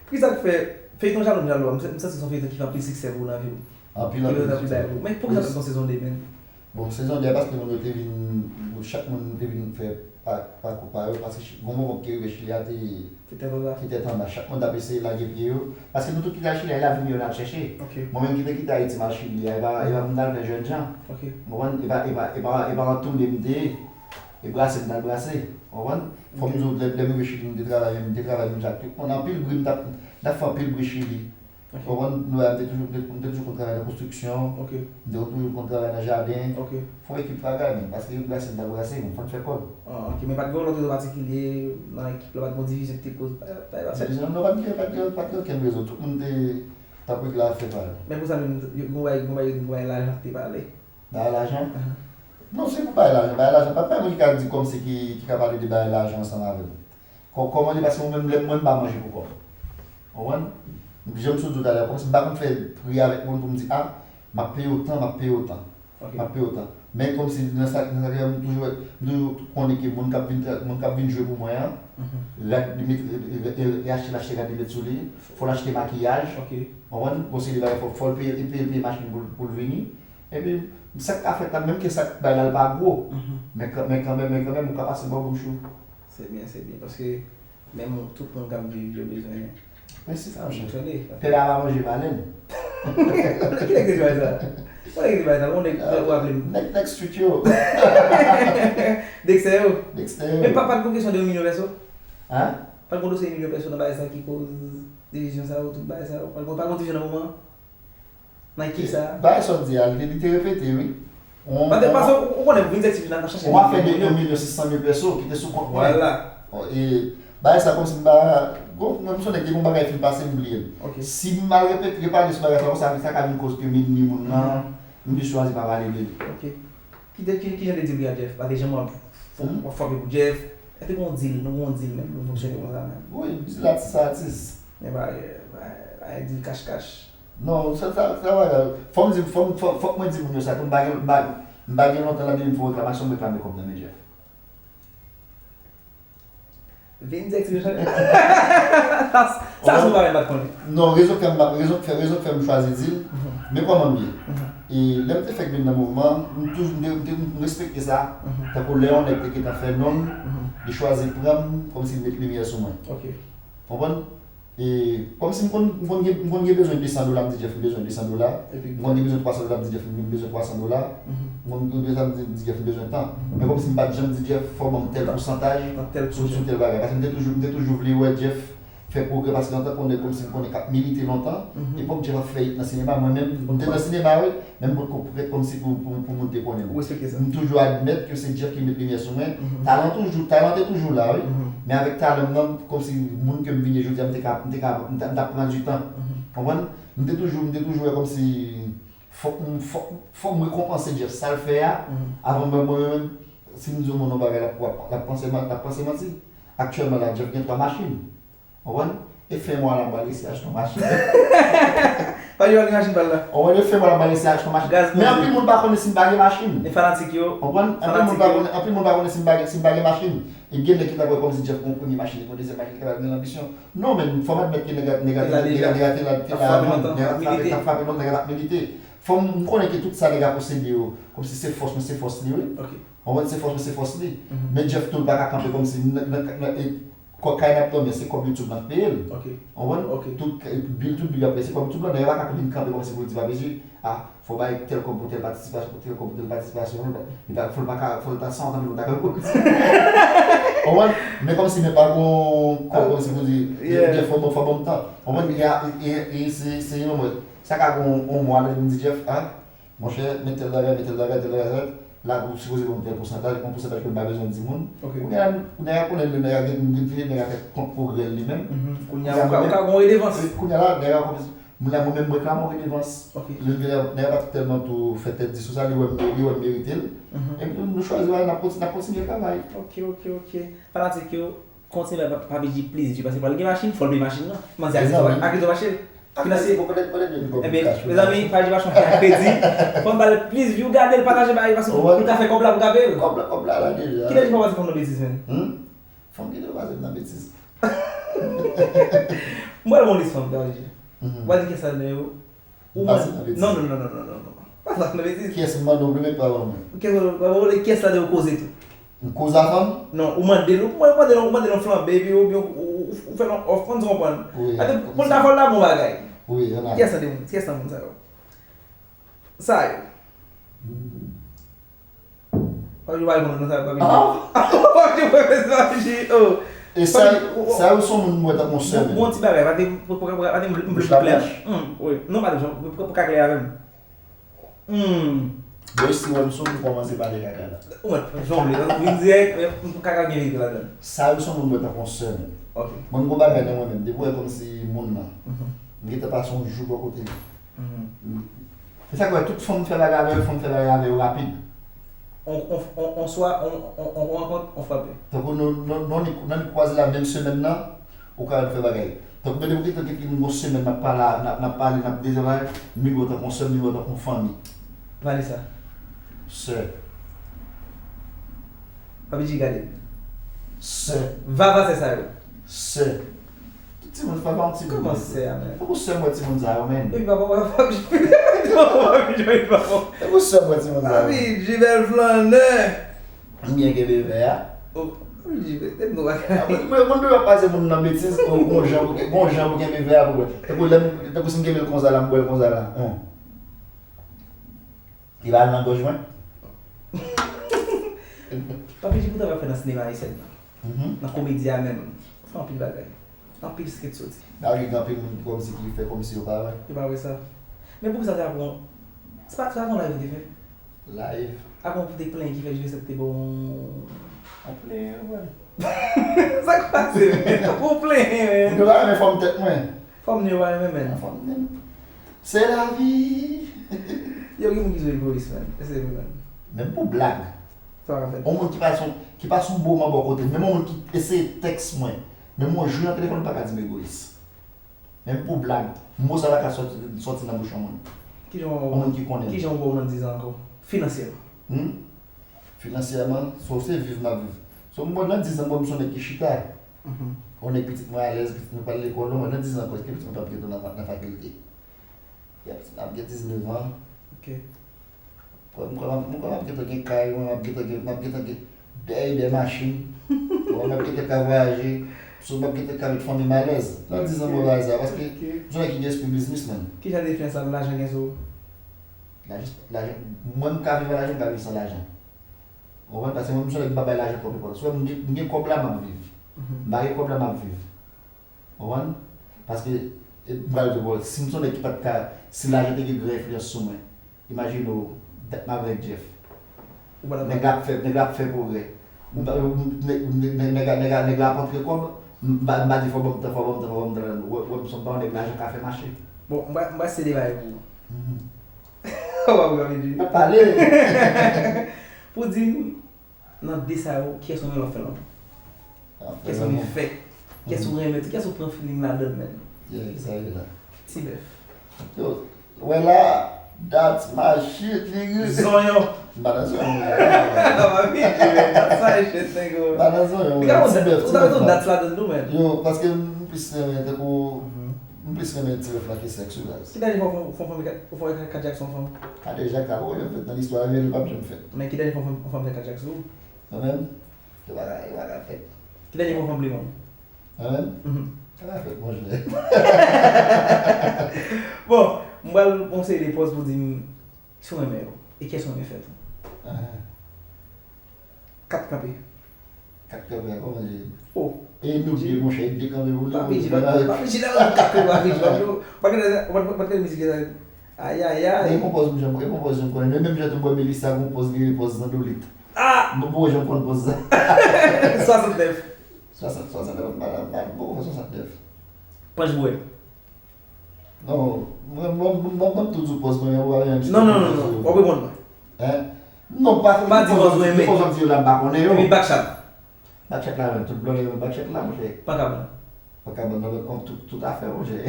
Poukisa k fè feyton Jalou m jalou a, m santi se yon feyton ki fè anpil siksè pou ou nan vi w? Anpil, anpil siksè. Men poukisa pa t gon sezon de, menm? Bon, sezon de a paske moun yo te vin, chak moun te vin fè pa, pakou pa yo, paske ch-, gon moman ki rive Chili a te, te tèt anba. Te tèt anba. Chak moun t ap eseye lage pye yo. Paske nou tout ki t al Chili a, e lavi miyò n al chèche. Mwen menm ki te kite Ayiti m al Chili a, e pa, e pa pou m t al fè jèn jan. Ou konprann? E pa, e pa, e pa, e pa an tounen m te ye. E brase m t al brase. Ou konprann? Fò m di w, lè, lè m rive Chili, m te travay, m te travay menm jan ak tout moun. Anpil bri m t ap, m t ap fè anpil bri Chili. Ou konprann? Nou wè, m te toujou, m te, m te toujou konn travay nan konstriksyon. M te toujou konn travay nan jaden. Fè yon ekip travay, men, paske yo brase m t al brase, men fò n fè kòb. Ah, ok, men pa t gen yon lòt rezon patikilye nan ekip la, pa t gen yon divizyon ki te koz, pa, pa, pa, divizyon, non, pa t gen, pa t gen, pa t gen okenn rezon. Tout moun te t ap regle afè pa yo. Men pou sa menm, yo, gon bay, gon bay, gon bay lajan ki te pale. Bay lajan? Non, se pou bay lajan, bay lajan. Pa t gen moun ki ka di kòmsi ki, ki ka pale de bay lajan ansanm avè m. Kò-, kòman li, paske mwen menm, lè mwen, m pa manje pou kò m. Ou konprann? Jan m sot di w talè, kòmsi m pa konn fè pri avèk moun pou m di, a, m ap peye w tan, m ap peye w tan. M ap peye w tan. Men kòmsi nan sa, nan sa ki, m toujou, m toujou konnen ke moun k ap vin tra-, moun k ap vin jwe pou mwen an, rad li met, li, li, li achte, l achte rad li met sou li, fò l achte makiyaj. Ou konprann? Bon, se li bagay, fò, fò l peye, li peye, peye machin pou, pou l vini. Epi, sa k ka fèt la, menm ke sa k bay la, l pa gwo. Men kan, men kanmenm, men kanmenm, ou ka pase bò bouch ou. Se byen, se byen, paske menm tout moun k ap viv, yo bezwen fonksyone. Pè a pa manje balèn. Ki nèg te di bagay sa? Ki nèg te di bagay sa? Yon nèg, ou raple m. Nèg, nèg street yo. Dexter yo. Dexter yo. Men pa, pa t gon kesyon de yon milyon pèso? Hein? Pa t gon dosye milyon pèso nan bagay sa ki koz divizyon sa yo, tout bagay sa yo? Pa t gon, pa t gon divizyon nan moman an? Nan ekip sa a? Bagay sa w di a, li, li te repete, wi. Paske, paske ou, ou konnen, Vinzèk T V nan, nan chache yon afè de yon milyon sis san mil pèso ki te sou kont mwen. Vwala. E, bagay sa kòmsi m pa, bon, mwen m sonnen gen yon bagay fin pase, m bliye l. Si m al repete, repale sou bagay sa konsa, sa ka vin koz ke m enmi moun nan, m te chwazi pa pale de li. Ok. Ki te, ki, ki jan de deal ou gen ak Jeff? Paske jan mwen ap, w ap frape pou Jeff. Èske gon deal, nou gon deal menm, nou fonksyone konsa menm? Wi, m di l atis a atis. Men pa, pa, pa gen deal kach kach. Non, sa, sa, sa bagay, fò m di, fò m, fò, fòk mwen di moun yo sa tou, m pa gen, m pa, m pa gen lontan la depi m fè yon reklamasyon, m reklame kòb nan men Jeff. Vin di ekspresyon. Sa, sa se yon bagay m pa t konnen. Non, rezon k fè m pa, rezon k fè, rezon k fè m chwazi di l, men kòman m ye. E lè m te fèk vin nan mouvman, m toujou, m te, m te, m respekte sa. Tankou lè yon nèg te gentan fè non l, li chwazi pran m kòmsi l met limyè sou mwen. Ok. Konprann? E kòmsi m konn, m konn gen, m konn gen bezwen de san dola, m di Jeff m bezwen de san dola. M konn gen bezwen twa san dola, m di Jeff m bezwen twa san dola. M konn gen bezwen, m di Jeff m bezwen tan. Men kòmsi m pa t janm di Jeff fò w ban m tèl pousantaj sou, sou tèl bagay. Paske m te toujou, m te toujou vle wè Jeff fè pwogrè, paske antanke yon nèg kòmsi m konnen k ap milite lontan, epòk Jeff ap fè it nan sinema, mwen menm, m te nan sinema, wi, men m potko prèt kòmsi pou, pou, pou moun te konnen m. Ou respekte sa? M toujou admèt ke se Jeff ki met limyè sou mwen. Talan toujou, talan te toujou la, wi. Men avèk talan m nan, kòmsi moun ke m vin ye jodi a, m te ka, m te ka, m t ap, m t ap pran di tan. Konprann? M te toujou, m te toujou wè kòmsi fòk m, fòk, fòk m rekonpanse Jeff sa l fè a, avan mwen, mwen menm, si m di yon moun yon bagay, l ap, l ap, l ap panse man-, l ap panse manti. Aktyèlman la, Jeff gen twa machin. Konprann? E fen mwa la, m pral eseye achte yon machin. Pa gen machin pa l la. Konprann? E fen mwa la, m pral eseye achte yon machin. Men anpil moun pa konnen si m pa gen machin. E fanatik yo. Konprann? Anpil moun pa konnen, anpil moun pa konnen si m pa gen, si m pa gen machin. E gen nèg ki ta kwè kòmsi Jeff gon premye machin, gon dezyèm machin, li kapab gen lanbisyon. Non, men fò m admèt ke nèg la, nèg la te la, nèg la te la avan, nèg la t ap frape lontan, nèg la t ap milite. Fò m, m konnen ke tout sa nèg la posede yo, kòmsi se fòs mwen, se fòs li, wi. Konprann? Se fòs mwen, se fòs li. Men Jeff tou, l pa ka kanpe kòmsi nan, nan, nan, e, kò-, kay n ap dòmi, se kòb YouTube n ap peye l. Konprann? Tout, e, bil, tout bil y ap peye, se kòb YouTube la, nèg la pa ka vin kanpe kòmsi pou l di pa bezwen, a, fò bay tèl kòb pou tèl patisipasyon, pou tèl kòb pou tèl patisipasyon, li pa, fò l pa ka, fò l ta san antanke nou ta kanpe pou l di. Konprann? Men kòmsi men pa gon kòb, kòmsi pou di, Jeff, fò ban m tan. Konprann? E, e, e, se, se yon mwen. Sa ka gon yon mwa, lè m di Jeff, a, monchè, men tèl bagay, men tèl bagay, tèl bagay, tèl bagay. La, ou sipoze ban m tèl pousantaj, yon pousantaj ke m pa bezwen di moun. Kounye a, kounye a konnen lè nèg a gen, gen fini, nèg a fè kont pwogrè li menm. Kounye a, ou ka, ou ka gon redevans. Kounye a la, nèg a kòmsi, moun la, mwen menm, mwen reklame yon redevans. Lè nèg a, nèg a pa t tèlman tou fè tèt di sou sa, li wè m, li wè m merite l. Epi nou, nou chwazi, n ap konti-, n ap kontinye travay. Ok, ok, ok. Fanatik yo, kontinye bay Papi G plis vi, paske pral gen machin, fò l peye machin nan. Manzè ak Krizo mache l. Finansye. Ebyen, mezanmi, Papi G pa chanje kredi. Fò n ba l plis vi, w gade l, pataje bagay, paske pou l ka fè kòb la, pou l ka peye l. Kòb la, kòb la la deja. Kilè di pa pase fanm nan betiz, menn? Fanm ki te pase m nan betiz. M pral gon lis fanm, Papi G. W a di kiyès la nan yo? Ou mande. Non, non, non, non, non, non, non. Pa sa nan betiz. Kiyès m mande w premye pa wè mwen? Kiyès la de ou koze tou? M koze a fanm? Non, ou mande l, ou mande l, ou mande l yon flanbe, epi ou, ou, ou, ou fè l yon òf, konn sa w konprann. Wi. Ate, pou l ta fè l la bon bagay. Wi, ann ale. Kiyès nan de moun? Kiyès nan moun sa yo? Sa yo. Papi G pa reponn non sa, Papi G. Papi G pa reponn non sa, Papi G, oh. E sa, sa yo se yon moun mwen tankou yon sè menm. Bon ti bagay, pa te, pa te, pa te, m vle pi klè. Wi. Non, pa te, pou ka klè avè m. Hmm. Bon, si wè m sou, m kòmanse pale kaka la. Ou mèt jongle, paske vin dirèk, men kaka gen vide ladan l. Sa yo se yon moun mwen tankou yon sè menm. Ok. Mwen, m gon bagay nan mwen menm, depi w wè kòmsi moun nan, m gentan pase yon jou bò kote li. Se sa k fè tout fanm fè bagay avè yo, fanm fè bagay avè yo rapid. On, on, on, on swa, on, on, on rankont, on frape. Tankou nou, nou, nou, nou, nou kwaze la menm semèn nan, ou ka fè bagay. Tankou mete pou gentan gen yon semèn n ap pale, n ap, n ap pale, n ap dezavay, m vin wè w tankou yon sè, m vin wè w tankou yon fanmi. Vanessa. Sè. Papi G gade. Sè. Vava sè sa yo. Sè. Tout timoun, pa, pa yon timoun. Kòman sè a, menn? Fòk ou sè m wè timoun sa yo, menn. Epi papa, papa, papa, papa, papa. Fòk ou sè m wè timoun sa yo. Papi G bèl flannè. M byen kenbe vè a. Oh, Papi G bèl, tèt nou pa. Mwen, mwen, mwen dwe ap pase moun nan betiz, gon jan pou, gon jan pou kenbe vè a pou wè. Tankou lè m, tankou si m kenbe l konsa la, m bwè l konsa la. Hum. Li pa al nan gòj mwen. Papi G pou travay fè nan sinema ayisyen nan. Nan komedi a menm. Fè anpil bagay. Anpil skit soti. Malgre gen anpil moun ki kòmsi ki fè kòmsi yo pa wè. Yo pa wè sa. Men poukisa te ap yon, se pa, se pa yon live ou te fè? Live. Avan pou te plenyen ki fè G V sèt te ba w yon. An plenyen, wè. Sa k pase, men? Ou plenyen, men. Moun yo pa renmen fòm tèt mwen. Fòm nou yo pa renmen, men. Fòm nou. Se lavi. Yo, gen moun ki sou egoyis, men. Èske se vre, men? Menm pou blag. Sa pa ka fèt. Yon moun ki pase yon, ki pase yon bon moman bò kote m, menm yon moun ki eseye tèks mwen, menm yon jou nan telefòn, pa ka di m egoyis. Menm pou blag, mo sa pa ka sòti, sòti nan bouch yon moun. Kijan w, yon moun ki konnen m. Kijan w wè w nan diz an ankò? Finansyèman. Hmm? Finansyèman, so se viv m ap viv. So mwen nan diz an, mwen m se yon nèg ki chita. Yon nèg pitit mwen alèz, pitit mwen pral lekòl, non, mwen nan diz an ankò, èske pitit mwen p ap gentan nan, nan fakilte? Epi m ap gen diznèf an. Ok. Kwè m, kwè m ap, m kwè m ap gentan gen kay, mwen m ap gentan gen, m ap gentan gen dèyè, dèyè machin. Mwen m ap gentan ka vwayaje. So m ap gentan ka met fanmi m alèz. Nan diz an mwen bagay sa, paske m se yon nèg ki gen espri biznismenn. Kijan defi sa lajan gen sou ou? Lajan, lajan, mwen m ka viv an lajan, m ka viv san lajan. Ou konprann? Paske mwen m se yon nèg ki pa bay lajan twòp enpòtans. Ou wè m gen, m gen kòb la, m ap viv. M pa gen kòb la, m ap viv. Konprann? Paske, e, m pral di w, si m se yon nèg ki pa t ka, si lajan te gen gran enfliyans sou mwen, imajine w, dat m avèk Jeff. Nèg la ap fè, nèg la ap fè pwogrè. M pa, m, nèg, nèg, nèg, nèg la, nèg la ap antre kòb, m pa, m pa di fò ban m tan, fò ban m tan, fò ban m tan, wè, wè, m se pa yon nèg lajan ka fè mache. Bon, m pral, m pral sede bagay pou ou. Ou pa pran videyo. Mwen pale. Pou di m, nan de sa yo, kiyès ou renmen fè lanmou? Kiyès ou renmen fè? Kiyès ou renmen tou? Kiyès ou pran feeling ladan l menm? Yeah, ki sa ye la? Ti bèf. Yo, wè la, that's my shit, nigga. Zonyon. M pa nan zonyon. Papi G, that's my shit, nigga. M pa nan zonyon. Ti bèf, ti bèf la. Ou ta met yon that's ladan l tou, menn. Yo, paske m plis renmen tankou M plis renmen ti rèv la ke sèks wi baz. Ki dènye fwa ou fè yon fanm, ou fè yon kadejak sou yon fanm? Kadejak la poko janm fèt nan listwa la, men li p ap janm fèt. Men ki dènye fwa yon fanm fè kadejak sou ou? Mwen menm? Yo pa ka, yo pa ka fèt. Ki dènye fwa yon fanm plimen w? Mwen menm? Mhm. Sa pa fèt, monchè. Bon, m pral yon seri de pòz pou di m si w renmen yo. E kiyès ou renmen fè tou? Ahan. Kat kanpe. Kat kanpe a kòman ye? Oh. E nou de, monchè, de kanpe pou li. Papi G, Papi G la, kat kanpe Papi G. Papi G, pa gen, pa gen mizik la. Ayayay. E bon pòz m janm, e bon pòz m konnen. Men menm jan tou bò Melissa gon pòz li rele pòz zandolit. Ah! Bon, bon, jan konn pòz sa. Swasantnèf. Swasant, swasantnèf, m pa, m pa, bon, swasantnèf. Panch bwè. Non, mwen, mwen, mwen, mwen, mwen toujou pòz mwen, mwen, mwen, Non, non, non, non. W ap reponn mwen. Hein? Non, pa, pa di pòz mwen, men. Pòz mwen di yo la, m pa konnen yo. Epi Backchat. Backchat la, men, tout blòdè yo, Backchat la, monchè. Pankabann. Pankabann, non, tout, tout afè, monchè.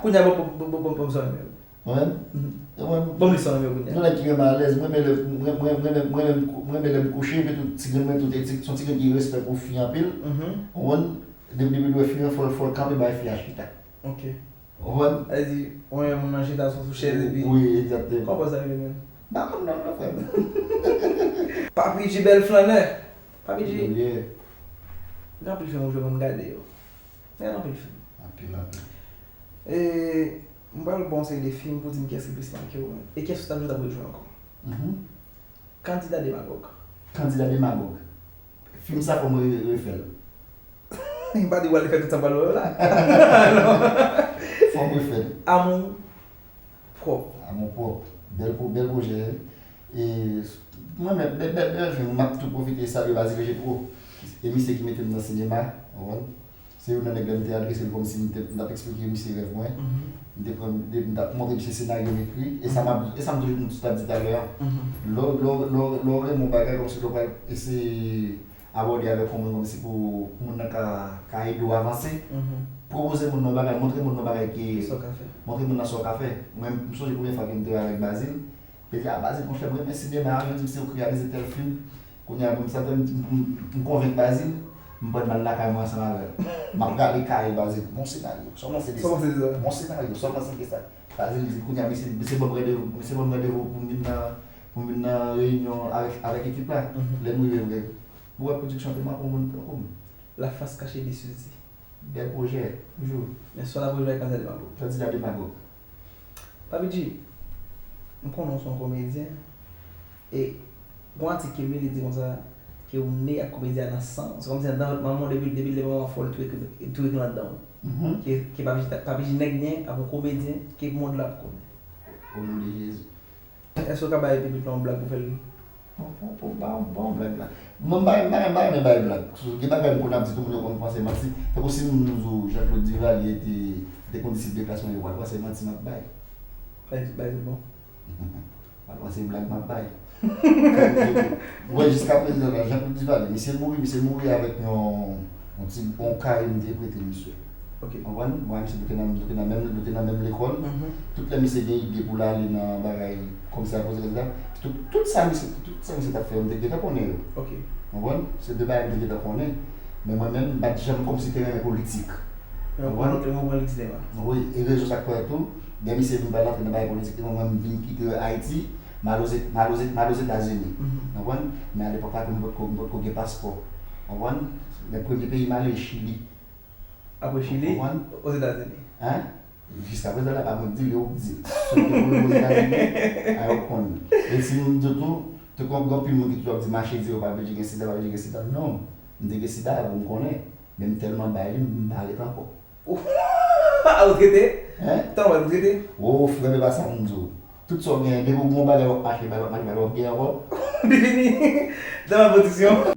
Kounye a, bon, bon, bon, bon, bon, bon, bon, Mwen menm? Mhm. Mwen menm. Bon, li son yo kounye a. Nou nèg ki renmen alèz, mwen renmen lè, mwen, mwen, mwen, mwen, mwen, mwen renmen lè m kouche, epi tou ti grenn mwen tou, se ti, se yon ti grenn ki gen respè pou fi anpil. Mhm. Ou konprann? Depi, depi lè fi an fò, fò l kanpe bay fi a chita. Ok. Ou konprann? Sa vle di, ou renmen moun nan chita sou, sou chèz epi. Wi, egzakteman. Kòman sa rele menm? M pa konn non, non, frè m. Papi G bèl flannè. Papi G. Yeah. Gen anpil fim ou jwe, mwen m gade yo. Gen anpil fim. Anpil, anpil. E, m pral ba w yon seri de fim pou di m kiyès ki plis make w, e kiyès ou ta, ou ta vle jwe ankò. Mhm. Kandida Demagòg. Kandida Demagòg. Fim sa fò mwen re-, refè l. M pa di w al fè tout sa m pral ba w yo la. Non. Fò m refè l. Amour Propre. Amour Propre. Bèl pwo-, bèl pwojè. E, mwen menm, bèl, bèl, bèl fim, m ap tou pwofite salye Bazil Jetro. E misye ki mete m nan sinema, ou konprann? Se youn nan nèg la m te adrese l kòmsi m te, m t ap eksplike misye rèv mwen. Mhm. M te pran, m te, m t ap montre misye senaryo m ekri. E sa m ap, e sa m toujou, m t ap di talè a. Mhm. Lè w, lè w, lè w, lè w renmen yon bagay, kòmsi lè w pral eseye abòde avèk yon moun kòmsi pou, pou moun nan ka, ka ede w avanse. Mhm. Pwopoze moun nan yon bagay, montre moun nan yon bagay ke, Sa w ka fè. Montre moun nan sa w ka fè. Mwen, m sonje premye fwa ke m te wè avèk Bazil, te di, "A, Bazil, monchè, m renmen sinema a, jodi m se ou k reyalize tèl fim." Kounye a, m santi m, m, m, m konvenk Bazil, m pral lakay mwen ansanm avè l. M ap rale kay Bazil, bon senaryo, sòlman se de sa. Sòlman se de sa. Bon senaryo, sòlman se de sa. Bazil di, kounye a, misye, misye ban m randevou, misye ban m randevou pou m vin nan, pou m vin nan reyinyon avèk, avèk ekip la. Mhm. Lè m rive vre, Bouga Production te manke yon moun tankou m. La face cachée de Suzy. Bèl pwojè, toujou. Men swa la pwojè Kandida Demagòg. Kandida Demagòg. Papi G, m konnen w se yon komedyen. E gon atik ke m li di konsa, ke ou ne ak komedyen an nan san w. Se kòmsi nan manman w depi, depi lè manman w fè w, li tou ekri, li tou ekri anndan w. Mhm. Ke, ke Papi G, Papi G nèg nyen ak yon komedyen ke mond la ap konnen. O non de Jezi. Èske w ka bay piblik la yon blag pou fè l ri? Bon, bon, bon, ba, ba yon blag la. Mwen, m pa, m pa, m pa renmen bay blag. Gen bagay m konn ap di, tout moun yo konn panse manti. Tankou si m di w Jean Claude Duvalier te, te konn disip de klas mwen, yo pral panse manti m ap bay. Bay, bay tout bon. Pral panse blag m ap bay. Wè, jiska prezan la, Jean Claude Duvalier, misye mouri, misye mouri avèk yon, yon ti, yon kay m te prete misye. Ok. Konprann? Mwen, misye, nou te nan, nou te nan menm, nou te nan menm lekòl. Mhm. Tout lè misye gen ide pou l ale nan bagay kòmsi a poze kandida, tout, tout sa misye, tout sa misye t ap fè yo, m te gentan konnen yo. Ok. Konprann? Se de bagay m te gentan konnen. Men mwen menm, m pa t janm kòmsi te renmen politik. Yon Konprann? Yon bon politik te la. Wi, e rezon sa k fè tou, lè misye vin pral antre nan bagay politik, mwen, mwen, m vin kite Ayiti, m al Oze-, m al Oze-, m al Ozetazini. Mhm. Konprann? Men alepòk la tou, m potko, m potko gen paspò. Konprann? Men premye peyi m ale, Chili. Apre Chili, Konprann? Ozetazini. Hein? Jiska prezan la, pa mwen k di l, yo k di l. Sou ke pou l Ozetazini, a yo konn. E si m di w tou, te konn gen anpil moun ki toujou ap di mache di yo pa vle di gen sida, pa vle di gen sida. Non, m te gen sida avan m konnen. Men m tèlman bay li, m pa ret ankò. A, ou trete? Hein? Tan wè, ou trete? Wo, frè m, e pa sa m di w. Tout sa w genyen, depi w gen yon bagay w ap mache, bagay w ap mache, bagay w ap genyen ankò. Li fini. Dans la production.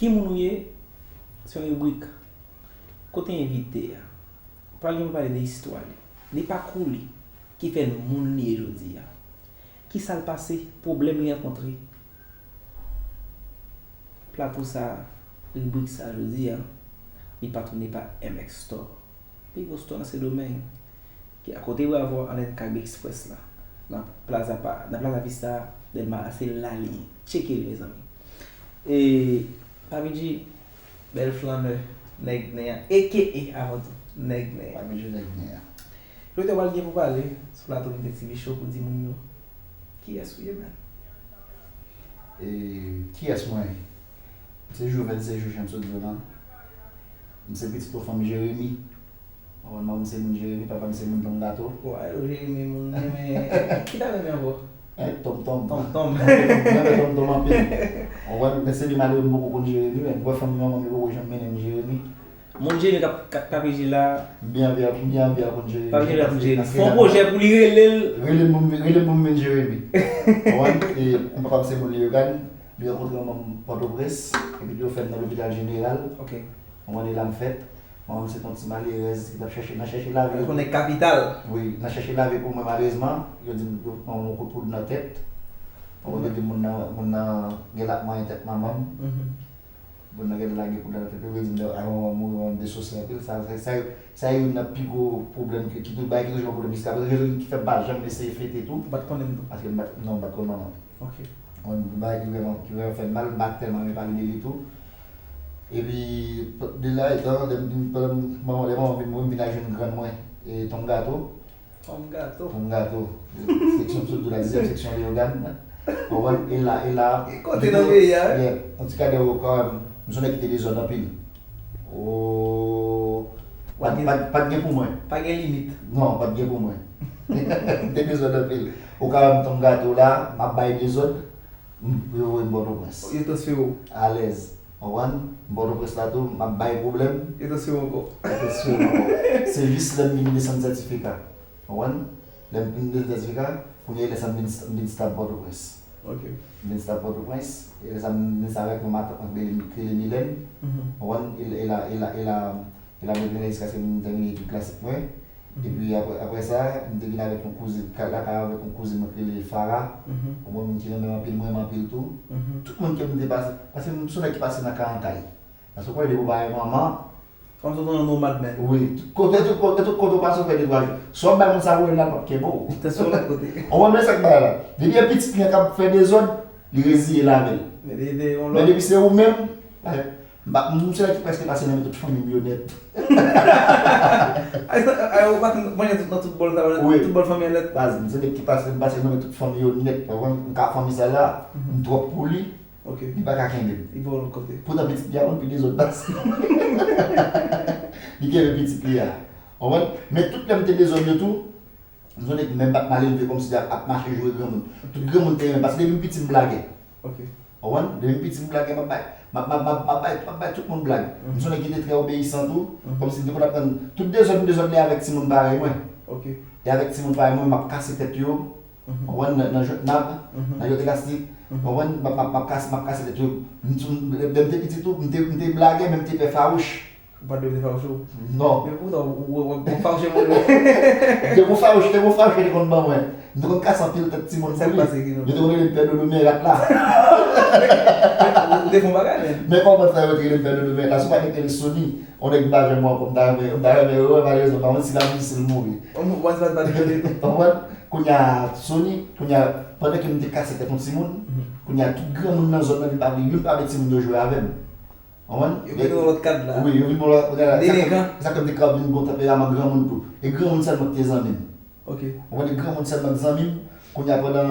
Ki moun ou ye? Se yon ribrik kote envite a pral gen pou pale de istwa li, de pakou li, ki fè l moun li ye jodi a. Kisa l pase, pwoblèm li rankontre. Plato sa, ribrik sa jodi a, li patwone pa M X Store. Pi gwo store nan Sendomeng, ki akote Bravo, anlè Caribe Express la, nan Plaza Pa-, nan Plaza Vista, Dèlma, se la li ye. Tcheke li, mezanmi. E, Papi G, bèl flannè, nèg nen an, A K A avan tou, nèg nen an. Papi G nèg nen an. Jodi a w pral gen pou pale sou plato M T V Show pou di moun yo kiyès ou ye, man. E, kiyès mwen ye? Se jou vennsenk jou jan m sot di w lan. M se pitit yon fanm Jeremi. Manman m se moun Jeremi, papa m se moun Tongato. Wa yo, Jeremi, moun renmen. Ki ta renmen ankò? Tonmtonm. Tonmtonm. Mwen renmen Tonmtonm anpil. Ou wè, men se li malere m poko konn Jeremi, men m wè fanmi manman m yo poko janm mennen m Jeremi. Moun Jeremi k ap k ap K P J la. M byen anvi, m byen anvi al konn Jeremi. K P J la konn Jeremi. Fè yon pwojè pou li rele l. Rele m pou m, rele m pou m vin Jeremi. Ou wè, e, m papa m se moun Leyogàn, li rankontre manman m Pòtoprens, epi yo fè m nan lopital jeneral. Ok. Ou wè, e la m fèt. Manman m se t yon ti malerèz ki t ap chèche, nan chèche lavi. Konnen kapital. Wi, nan chèche lavi pou mwen, malerezman, yo di m, yo ban mwen yon kout poud nan tèt. Ou wè, yo di moun nan, moun nan gen lak manyen tèt manman m. Moun nan genlè lage poud la nan tèt li, vle di m lè avan manman m mouri, manman m desosye anpil. Sa, sa, sa, sa youn nan pi gwo pwoblèm ki, ki tou, bagay ki toujou yon pwoblèm jiskaprezan, rezon ki fè m pa janm eseye fete tou. Ou pa t konnen m tou? Paske m pa t, non, m pa t konn manman m. Ok. Yon bagay ki vrèman, ki vrèman fè m mal, m pa t tèlman renmen pale de li tou. Epi, de la etan, lè m vin, pandan manman, lè manman m vin mouri, m vin al jwenn grann mwen, e, Tongato. Fanm gato. Fanm gato. Seksyon m sot di w la, dizyèm seksyon Leyogàn. Ou konprann? E la, e la. Kote nan peyi a, wi. Yeah. Antouka, de ou, kanmenm, m se yon nèg ki te dezòd anpil. O, pa t, pa t, pa t gen pou mwen. Pa gen limit. Non, pa t gen pou mwen. M te dezòd anpil. Ou ka wè m Tongato la, m ap bay dezòd, m, yo voye m Pòtoprens. Yo transfere w. Alèz. Ou konprann? M Pòtoprens la tou, m ap bay pwoblèm. Yo transfere w ankò. Yo transfere m ankò. Se jis lè m vin desann sètifika. Ou konprann? Lè m vin desann sètifika, kounye a lè sa m vin, m vin stab Pòtoprens. Ok. M vin stab Pòtoprens, e lè sa m vin stab avèk yon matant mwen ki rele, ki rele Milèn. Ou konprann? E, e la, e la, e la, e la m te mennen jiskaske m tèmine etid klasik mwen. Epi apre, apre sa, m te vin avèk yon kouzin, ka, lakay avèk yon kouzin mwen ki rele Farah. Ou konprann? Moun ki renmen m anpil, m renmen anpil tou. Tout moun ke m te pase, paske m se yon nèg ki pase nan kay an kay. Paske w konnen depi w pa gen manman. Kòm se w nan nomad menm. Wi, tout kote, tout kote, tout kote w pase w fè de twa jou. Si w ap bay moun sa pou l la, l p ap kenbe w. Te sou lòt kote. Ou konprann men sa k bay la. Depi e pitit li an k ap fè dezòd, li reziye l avè l. Men de, de, yon Men lòt. Depi se ou menm, m pa, m se nèg ki prèske pase nan men tout fanmi m yo nèt. Ay, ay, ou pase nan tout, nan tout bòl sa, nan Wi. Tout bòl fanmi an nèt. Baz, m se nèg ki pase, m pase nan men tout fanmi yo nèt. Ou konprann? M ka fanmi sa la, m twòp pou li. Ok. Li pa ka kenbe m. Li voye l lòt kote. Poutan pitit li a konn pi dezòd pase m. Li kenbe pitit li a. Ou konprann? Men tout lè m te dezòd yo tou, m sonje menm pa t mal elve kòmsi ap, ap mache joure granmoun. Tout granmoun te renmen, paske depi m piti m blagè. Ok. Ou konprann? Depi m piti m blagè, m ap bay, m ap, m ap, m ap, m ap bay, m ap bay tout moun blag. M sonje ki te trè obeyisan tou, kòmsi m te konn ap tann tout dezòd, m dezòd li avèk timoun parèy mwen. Ok. E avèk timoun parèy mwen, m ap kase tèt yo. Ou konprann? Nan, nan jwèt nab, nan jwèt elastik. Ou konprann? M ap, m ap, m ap kase, m ap kase tèt yo. M, m, lè m te piti tou, m te, m te blagè, men m te pè fawouch. Ou pa t dwe fawouche w. Non. Men poutan, ou, ou, ou, ou fawouche moun yo. Te gon fawouch, te gon fawouch yo te konn ban mwen. M te konn kase anpil tèt timoun pou li. Yo te konn rele m pè dodo men rat la. Ou te fè yon bagay, men. Men kòman sa yo te rele m pè dodo men rat la? Si w pa t rele Sony, yon nèg m pa janm wè ankò, m ta renmen, m ta renmen rewè, malerezman, pa konn si l ap viv, si l mouri. Ou pa, pa, pa, pa, Ou konprann? Kounye a, Sony, kounye a, pandan ke m te kase tèt yon timoun, kounye a, tout granmoun nan zòn nan vin pa vle, youn pa vle timoun yo jwe avè m. Ou konprann? Yo mete w nan lòt kad la. Wi, yo vin mwen lòt kad la. Delekan. Sa fè m te ka vin gon tanperaman granmoun tou. E granmoun sèlman ki te zanmi m. Ok. Ou konprann? E granmoun sèlman ki zanmi m. Kounye a, pandan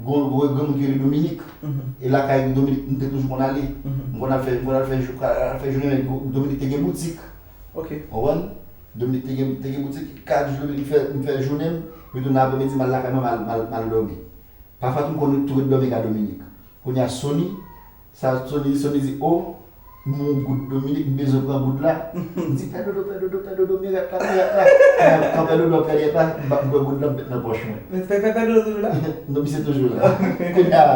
gon, gon granmoun ki rele Dominik. E lakay Dominik, m te toujou konn ale. M konn al fè, m konn al fè jou, al fè jounen, Dominik te gen boutik. Ok. Ou konprann? Dominik te gen, te gen boutik, chak jou Dominik fè, m fè jounen m, m tounen aprèmidi, m al lakay mwen, m al, m al, m al dòmi. Pafwa tou, m konn tou ret dòmi ka Dominik. Kounye a, Sony, sa, Sony, Sony di, o, m yon goud Dominik, m bezwen pran goud la. M di, pè dodo, pè dodo, pè dodo, men rat la, men rat la. Kan pè dodo ap pè rat la, m pran goud la, m met nan pòch mwen. Men pè, pè, pè dodo toujou la? Non, misye toujou la. Kounye a,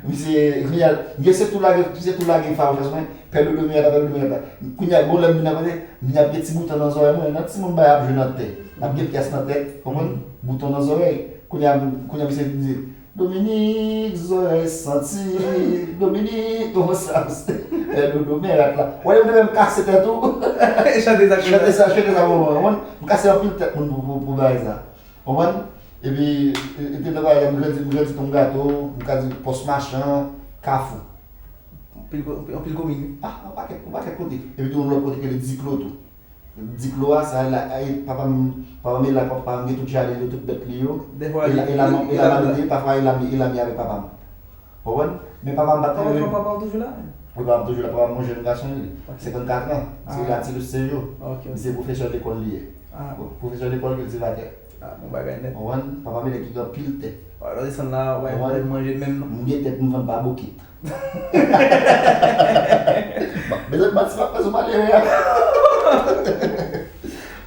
misye, kounye a, misye tou lage, misye tou lage fawouch mwen. Pè dodo, men rat la, pè dodo, men rat la. Kounye a, gon lè m vin ap pase, m vin ap gen ti bouton nan zòrèy mwen. Nan timoun bay ap jwe nan tè. N ap gen pyès nan tèt, konprann? Bouton nan zòrèy. Kounye a, kounye a, misye vin di, Dominik, zòrèy santi, Dominik, kòman sa, pè dodo, men rat la. W a di m te menm kase tèt ou. Chante sa, Chante sa, chante sa pou mwen, konprann? M kase anpil tèt moun pou, pou, pou bagay sa. Konprann? Epi, e, e, te nan bagay la, m grandi, m grandi Tongato, m grandi Pòs Machan, Kafou. Anpil ko-, anpil komin. Ah, yon pakèt, yon pakèt kote. Epi tou yon lòt kote ki rele Diklo tou. Diklo a, sa la, e, papa m, papa m e la, papa m gen tout jaden li yo, tout bèt li yo. Dèfwa, E la, e la, li, e li la la m te, pafwa e la, e la m avèk papa m. Konprann? Men papa m pa t Papa, rele. Papa w toujou la? Papa m toujou la, papa m yon jèn gason, li. Senkannkat an. Se la ti Luis Sergio. Ok, ok. Misye pwofesè lekòl li ye. Ah, bon. Pwofesè lekòl, kiltivatè. Ah, bon bagay nèt. Ou konprann? Papa m e nèg ki gen anpil tè. Wè, lè w desann la, wè, Ou konprann? manje menm non. M gen tèt m vann pa bokit. Mezanmi, manti pa fè sou malere a.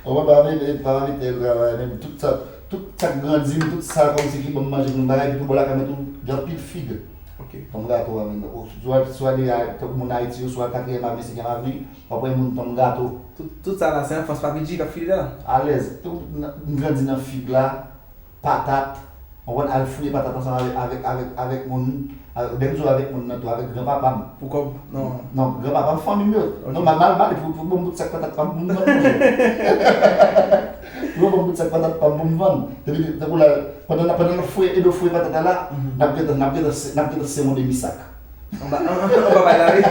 Ou konprann? Papa m e, papa m e tèl travay, menm tout sa, tout sa k grandi m, tout sa kòmsi ki ban m manje, tout bagay, ki tou bò lakay mwen tou, gen anpil fig. Ok. Ban m gato a, menm. Ou, swa, swa de a, tankou moun Ayiti yo, swa Katriyèm Avni, Senkyèm Avni, w ap wè moun tanm gato. Tout, tout sa la, se anfans Papi G k ap file la. Alèz. Tou, m grandi nan fig la, patat, ou konprann, al fouye patat ansanm avèk, avèk, avèk, avèk moun, avèk, menm jan avèk moun nan tou, avèk granpapa m. Pou kòb? Non. Non, granpapa m, fanmi m yo. Ok. Non, m al, m al mande pou, pou, pou bon bout sak patat pa m, pou m vann, monchè. Pou bon bout sak patat pa m, pou m vann. Depi, tankou la, pandan, pandan n ap fouye, ede w fouye patat la la, Mhm. n ap gentan, n ap gentan, n ap gentan sewon demi sak. Anba, an, an, anba bay la, wi.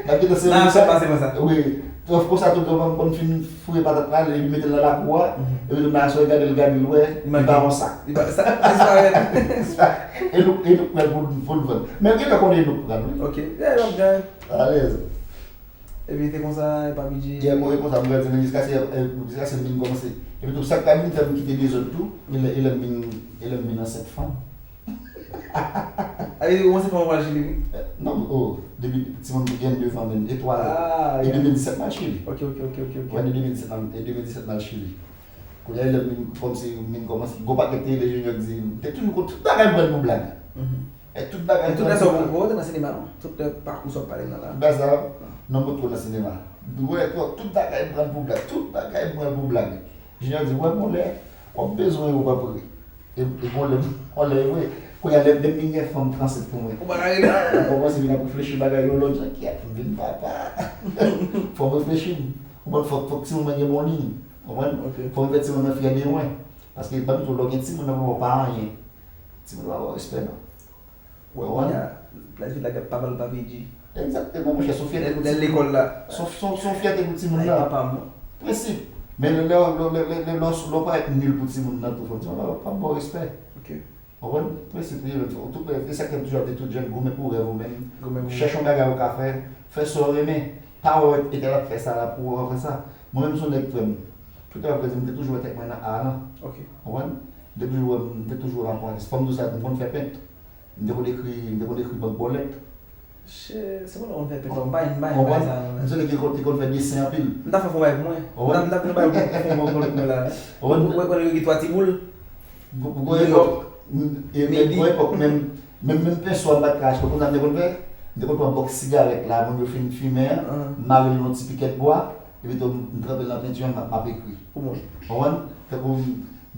N ap gentan sewon Nan demi aswè sak. Pase konsa. Wi. Konsa tou, granpapa m konn fin fouye patat la, li mete l nan lakou a, Mhm. epi tou nan aswè, gade l, gade l, wè, li Manke. Pa yon sak. Li pa, sa, disparèt. E nou, e nou pral pou, pou l vann. Men l gentan konnen nou pral, wi. Ok. Yeah, l ap gen. Alèz. Epi te konsa, e Papi G. Gen mwen konsa, m grandi nan jiskaske, e, jiskaske m vin kòmanse. Epi tou, sa k ta vin fè m kite dezòd tou, e lè, e lè m vin, e lè m vin ansent fanm. A, li kòmanse fè yon vwal Chili, wi. Non, oh, depi timoun gen de an menm, e twa zan. Ah, E yeah. de mil disèt m al Chili. Ok, ok, ok, ok, ok. Wè, de de mil disèt m al, e de mil disèt m al Chili. Kounye a, lè m vin kòmanse, m vin kòmanse, gwo pakèt tele Junior di, m te toujou konn tout bagay m pran pou blag. Mhm. E tout bagay E tout lè sa w, w te nan sinema, non? Tout lè pakou sa w pale nan la. Tout bagay sa, non, mwen twò nan sinema. Wè, tout bagay m pran pou blag, tout bagay m pran pou blag. Junior di, wè, mwen lè, w ap bezwen yo pa pre. E, e bon, lè, bon, lè, vre. Kounye a, lè, lè m vin gen fanm ansent pou mwen. Ou pa ka rele. Mwen kòmanse vin ap reflechi bagay yo lòt jan, kèt, m vin papa. Fò m reflechi, m. Ou konprann, fòk, fòk timoun mwen gen bon liy. Ou konprann? Ok. Fòk m fè timoun mwen fyè de mwen. Paske, ban m di w, lè w gen timoun nan, ou pa anyen. Timoun nan pa ba w respè, non. Wè, kounye a, la vi la gap pa mal pa piji. Egzakteman, monchè, se yon fyète Lè, pou lè timoun. Lekòl la. Se yon, se yon, se yon fyète pou timoun Ay, nan. Papa mwen. Prensip. Men lè, lè, lè, lè, lè, lè, lè, lè w parèt nil pou timoun nan tou, fò timoun nan pa ba w respè. Ok. Ou konprann? Prensip li menm. Tout, e sa k fè m toujou ap di tout jèn, goumen pou rèv ou menm. Goumen pou Chèche yon bagay ou ka fè, fè sa w renmen. Pa wè entèl ap fè sa la pou ou fè sa. Mwen menm se yon nèg frè m. Tout lè m ap grandi, m te toujou wè tèt mwen nan A lan. Ok. Ou konprann? M te toujou wè, m te toujou wè m ap yon atis. Fò m di w sa, m konn fè pent. M te konn ekri, m te konn ekri bank bòlèt. Che, se mwen la konn fè pent, m pa, m pa, Ou m pa konprann? sa non. M se nèg ki konn, ki konn fè desen anpil. M ta fè fon bay pou mwen. Ou konprann? M ta, m ta fè fon bay pou fon bank bòlèt mwen la. Ou konprann? Ou wè konnen yo gen twa ti boul. Pou, pou gwo epòk, m, e menm gwo epòk, menm, menm, menm penso a m pa t ka achte. Konn sa m te konn fè? M te konn pran bòks sigarèt la, moun yo fin fimen an, Ahn. M mare l nan ti pikèt bwa, epi tou m tranpe l nan penti an, m ap, m ap ekri. Pou mwen. Ou konprann? Tankou,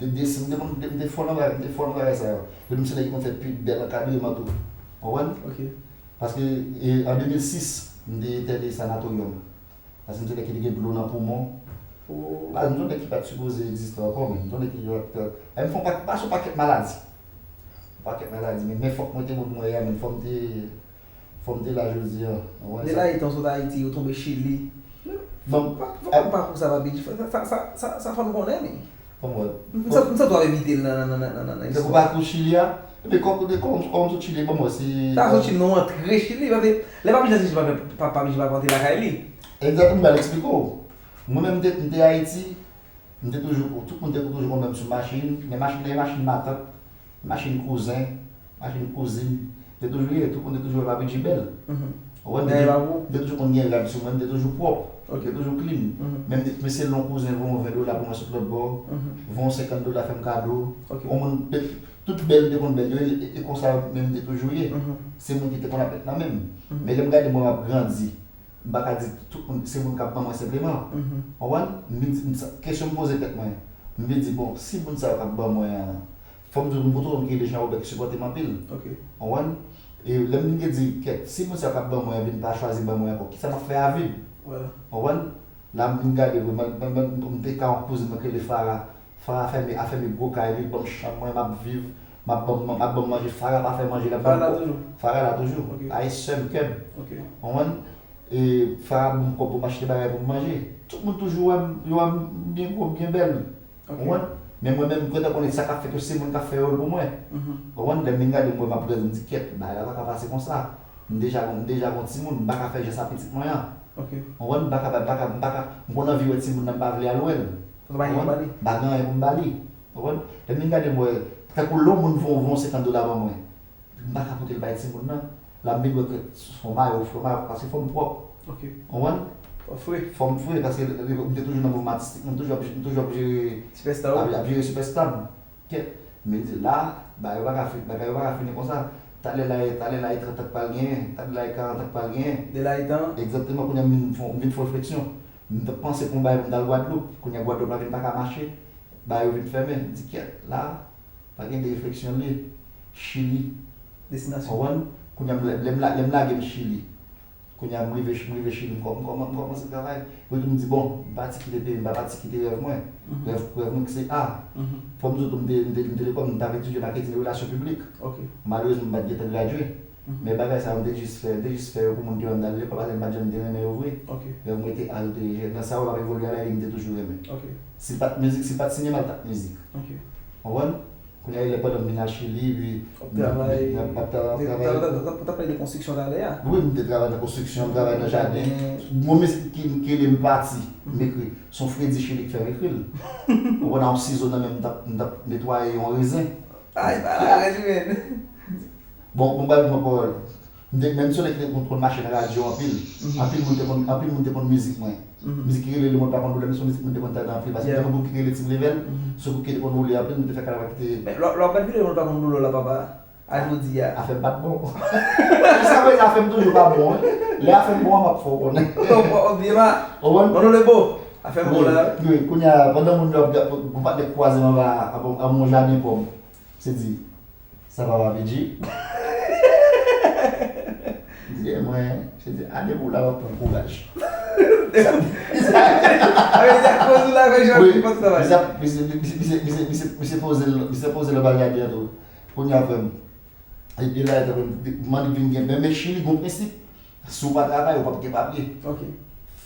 de, de, m te konn, m te fò nan bagay, m te fò nan bagay sa yo. Epi m se nèg ki konn fè pi bèl ankadreman tou. Ou konprann? Ok. Paske, e, an de mil sis, m te entène sanatoryon. Paske m se nèg ki te gen dlo nan poumon. Oh. Ba, m se yon nèg ki pa t sipoze egziste ankò, men m se yon nèg ki, e, m fè yon pa-, pase yon pakèt maladi. Yon pakèt maladi, men, men fòk mwen te moun mwen ye a, men fò m te, fò m te la jodi a. Ou konprann De sa? la, etan sot Ayiti, ou tonbe Chili. Bon, Fò, fò konn pakou sa, Papi G. Sa, sa, sa, sa, sa fò n konnen, men. Bon, mwen. M santi, m santi w ap evite l nan, nan, nan, nan, nan, nan Tankou istwa. Pakou Chili a, epi kòm, kòm, kòm sot Chili, bon, mwen, se, Sa sot Chili, nou antre Chili, paske lè Papi G antre Chili, pa, pa, Papi G pa antre lakay li. Egzakteman, m pral eksplike w. Mwen menm, m te, m te Ayiti, m te toujou, tout moun te toujou konn wè m sou machin, men machin nan, e machin matant, machin kouzen, machin kouzin, te toujou ye, tout moun te toujou wè Papi G bèl. Mhm. Ou wè, m te Dèyè toujou, pa pou. m te toujou konn gen rad sou mwen, m te toujou pwòp, Ok. m te toujou klin. Mhm. Menm de, mesye l yon kouzen voye yon ven dola pou mwen sot lòt bò, Mhm. voye yon senkant dola fè m kado. Ok. Yon moun, tout bèl m te konn bèl, e, e, e konsa menm m te toujou ye. Mhm. Se moun ki te konn ap met nan men m. Mhm. Men lè m gade mwen m ap grandi, m pa ka di tout moun, se moun k ap ban mwen senpleman. Mhm. Konprann? M vin di, m sa, kesyon m poze tèt mwen, m vin di, bon, si moun sa yo k ap ban mwen an, fò m di w, m poto konn gen de jan ou bèk sipòte m anpil. Ok. Konprann? E lè m vin gen di, kèt, si moun sa yo k ap ban mwen an vin pa chwazi ban mwen ankò, kisa m ap fè a vi m? Wè. Konprann? La m vin gade vre, mwen, mwen, mwen, m te ka yon kouzin mwen k rele Fara. Fara fèmen, afèmen gwo kay li, ban m chanm mwen, m ap viv, m ap ban m, m ap ban m manje. Fara pa fè manje, l ap ban Fara la m toujou? Fara la toujou. Ok. A e sè m kè m. Ok. Konprann? E Fara ban m kòb pou m achte bagay pou m manje. Tout moun toujou wè m, yo wè m byen gwo, byen bèl. Ok. Konprann? Men mwen menm, m gentan konnen sa k ap fèt yo, se moun k ap fè yo l pou mwen. Mhm. Konprann? Lè m vin gade, m wè m ap grandi, m di, kèt, bagay la pa ka pase konsa. M deja, m deja gon timoun, m pa ka fè jan sa pitit mwen an. Ok. Ou konprann? M pa ka, m pa ka, m pa ka, m konn anvi wè timoun nan, m pa vle al wè l. Ou konprann? M pa gen anyen pou m ba li. Ou konprann? Lè m vin gade, m wè, tankou lè yon moun voye yon senkant dola ban mwen, m pa ka pote l bay timoun nan. La m vin wè ke se yon mayo, se yon mayo, paske fò m pwòp. Ok. Ou konprann? Fò fre. Fò m fre, paske m te toujou nan mouvman atistik, m toujou ap, m toujou ap jere, ap, ap jere sipèsta m. Kèt, men di la, bagay yo pa ka fini, bagay yo pa ka fini konsa. Talè la, talè la, e trant tan k pral genyen, talè la, e karant tan k pral genyen. De la e tan. Egzakteman, kounye a m vin fè, m vin fè refleksyon. M t ap panse pou yon bagay pou m t al Gwadloup. Kounye a Gwadloup la vin pa ka mache. Bagay yo vin fèmen. M di, kèt, la, pa gen de refleksyon li ye. Chili. Destinasyon. Konprann? Kounye a m, lè, lè m la, lè m lage m Chili. Kounye a, m rive, m rive Chili, m kò-, m kòman-, m kòmanse travay. Epi tou m di, bon, m pati kite peyi m, m pa pati kite rèv mwen. Mhm. Rèv, rèv mwen ki se a. Mhm. Fò m di w tou, m te, m te, m te lekòl, m t ap etidye maketing e relasyon piblik. Ok. Malerezman, m pa t gentan gradye. Mhm. Men bagay sa yo, m te jis fè, m te jis fè yo pou moun te wè m t al lekòl, paske m pa t janm te renmen yo vre. Ok. Rèv mwen te a, yo te, nan sa yo p ap evolye a, la, e m te toujou renmen. Ok. Si l pa t mizik, si l pa t sinema, l t ap mizik. Ok. Konprann? Kounye a, lè pandan m vin al Chili, epi m ap, m ap, m ap travay. Ou t ap pale de konstriksyon talè a? Wi, m te travay nan konstriksyon, m travay nan jaden. Gon mizik ki, ki rele m pati, m ekri. Se yon fredi Chili ki fè m ekri l. Ou konn, yon sizo nan men m, m t ap, m t ap netwaye yon rezen. Ay, pa la, rejime. Bon, bon, ba l pran pawòl. M te, menm si w te konn, konn mache nan radyo anpil, mhm, anpil moun te konn, anpil moun te konn mizik mwen. Mhm. Mizik ki rele Le Monde Pa Konn Doulè m, se yon mizik moun te konn tande anpil, paske, yeah, m te yon gwoup ki te rele Team Level, mhm, se yon gwoup ki te konn woule anpil, nou te fè kanaval ki te. Men lè, lè w ap gade videyo Le Monde Pa Konn Doulè w la, papa, a jodi a. Afè m pa t bon. Jiska prezan, afè m toujou pa bon, wi. Lè afè m bon an, m ap fè w konnen. Ou, ou, ou byen ma. Ou konprann? Mano Lebo, afè m bon la, wi. Wi, wi, kounye a, pandan moun yo ap, gon patnè k kwaze m anba, anba, anba yon jaden pòm. Se di, sa pa Papi G. M di, e mwen, se di, a depi w la, w ap pran kouraj. Sa, sa, wi, misye, misye, misye, misye, misye poze l, misye poze l anba jaden an tou. Kounye a, frè m, epi la, epi m mande vin gen, men, men Chili gon prensip. Si w pa travay, ou p ap gen papye. Ok.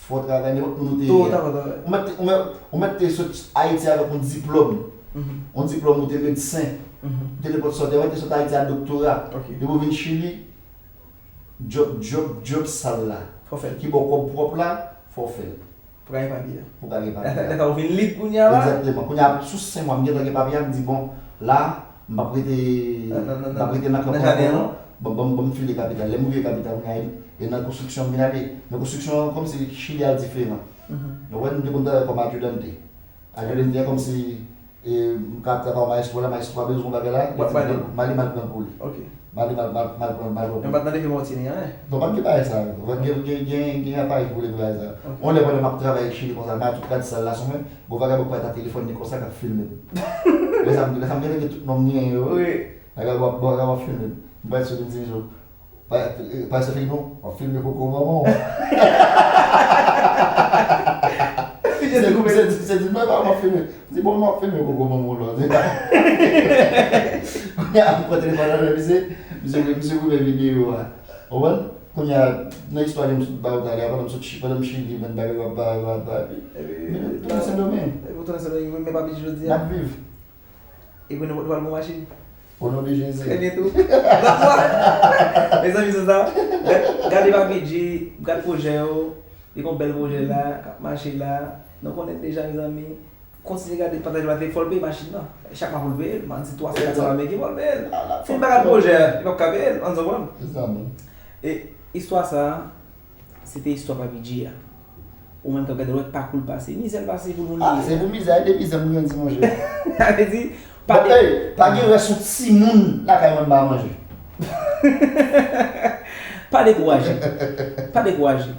Fò w travay, nenpòt moun ou te ye a. Ou mèt te, ou mèt, ou mèt te sot Ayiti avèk yon diplòm. Mhm. Yon diplòm ou te medsen. Mhm. Ou te nenpòt sa w te, ou mèt te sot Ayiti ak doktora. Ok. Depi w vin Chili, djòb, djòb, djòb sal la. Fò w fè l. Ki ba w kòb pwòp la, fò w fè l. Pou ka gen papye a. Pou ka gen papye a. Lè sa ou vin lib kounye a la. Egzakteman. Kounye a, sou senk mwa, m gentan gen papye a, m di, bon, la, m p ap rete, m p ap rete nan kanpe ankò non. Ban, ban, ban m file kapital. Lè m rive kapital, kounye a, e nan konstriksyon m vin ale. Men konstriksyon an, kòmsi Chili a diferan. Mhm. Ou wè, m te konn travay kòm adjudante. Adjudante a kòmsi E, m ka ap travay ak maestro la, maestro a bezwen yon bagay la, li di m, m ale m al pran l pou li. Ok. M ale m al, m al, m al pran l, m al pran l pou li. Men w pa t nan leve Martini, en? Non, pa t gen bagay sa yo. Gen, gen, gen, gen aparèy ki pou leve bagay sa yo. Ok. Yon lè pandan m ap travay Chili konsa, m al tout rad sal la sou mwen, gon vagabon k pral ta telefòn li konsa k ap filme m. Lè sa m, lè sa m gentan gen tout nonm m genyen yo. Wi. Vagabon ap, vagabon ap filme m. M pral sou li, m di, Pastè Feynon, w ap filme koko manman w. Misye di, misye di, mwen pa w ap filme. M di, bon, m ap filme koko manman w la. Kounye a, m pran telefòn nan men misye, misye, misye goumen videyo a. Ou konprann? Kounye a, nan istwa m sot ba w talè a, pandan m sot Chi-, pandan m Chili, menm bagay w ap ba, w ap ba, epi, epi, men tounen Sendomeng. Epi tounen Sendomeng, men pa piti jodi a. N ap viv. E konnen w pral bon machin. O non de Jezi. Trè byento. Mezanmi, se sa. Gade, gade Papi G, gade pwojè yo. Li gon bèl pwojè la, k ap mache la. Nou konnen deja, mezanmi. Kontinye gade, pataje, pataje, fò l peye machin nan. Chak mwa pou l peye l, man, se twa san, kat san ameriken, fò l peye l. Fin pa gade pwojè, li p ap ka peye l, ann konprann. Se sa, man. E istwa sa a, se te istwa Papi G a. Ou menm k ap gade l, wè pakou l pase. Mizè l pase pou l moun li ye. Ah, se pou mizè, e de mizè m grandi, monchè. Sa vle di, pa de- Bon, ey, pa gen rès yon timoun lakay mwen m pa manje. Pa dekouraje. Pa dekouraje.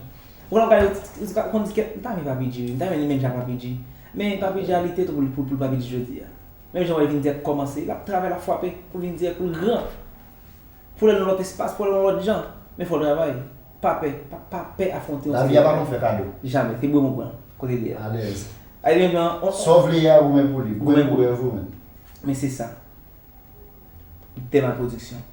Ou konn ap gade, ou konn di, "M ta renmen Papi G, wi, m ta renmen li menm jan ak Papi G." Men Papi G a li te tou pou l, pou, pou Papi G jodi a. Menm jan w wè l vin dirèk kòmanse, l ap travay, l ap frape pou l vin dirèk, pou l gran. Pou l al nan lòt espas, pou l al nan lòt jan. Men fò w travay. Pa pè, pa, pa pè afwonte yon seri de bagay. Lavi a pa konn fè kado. Jamè. Se bwè m ou pran. Kote l ye a. Alèz. Ay, men, men, on, on. Sa w vle ye a, goumen pou li. Goumen pou rèv ou, menm. Men se sa. Tèm a pwodiksyon.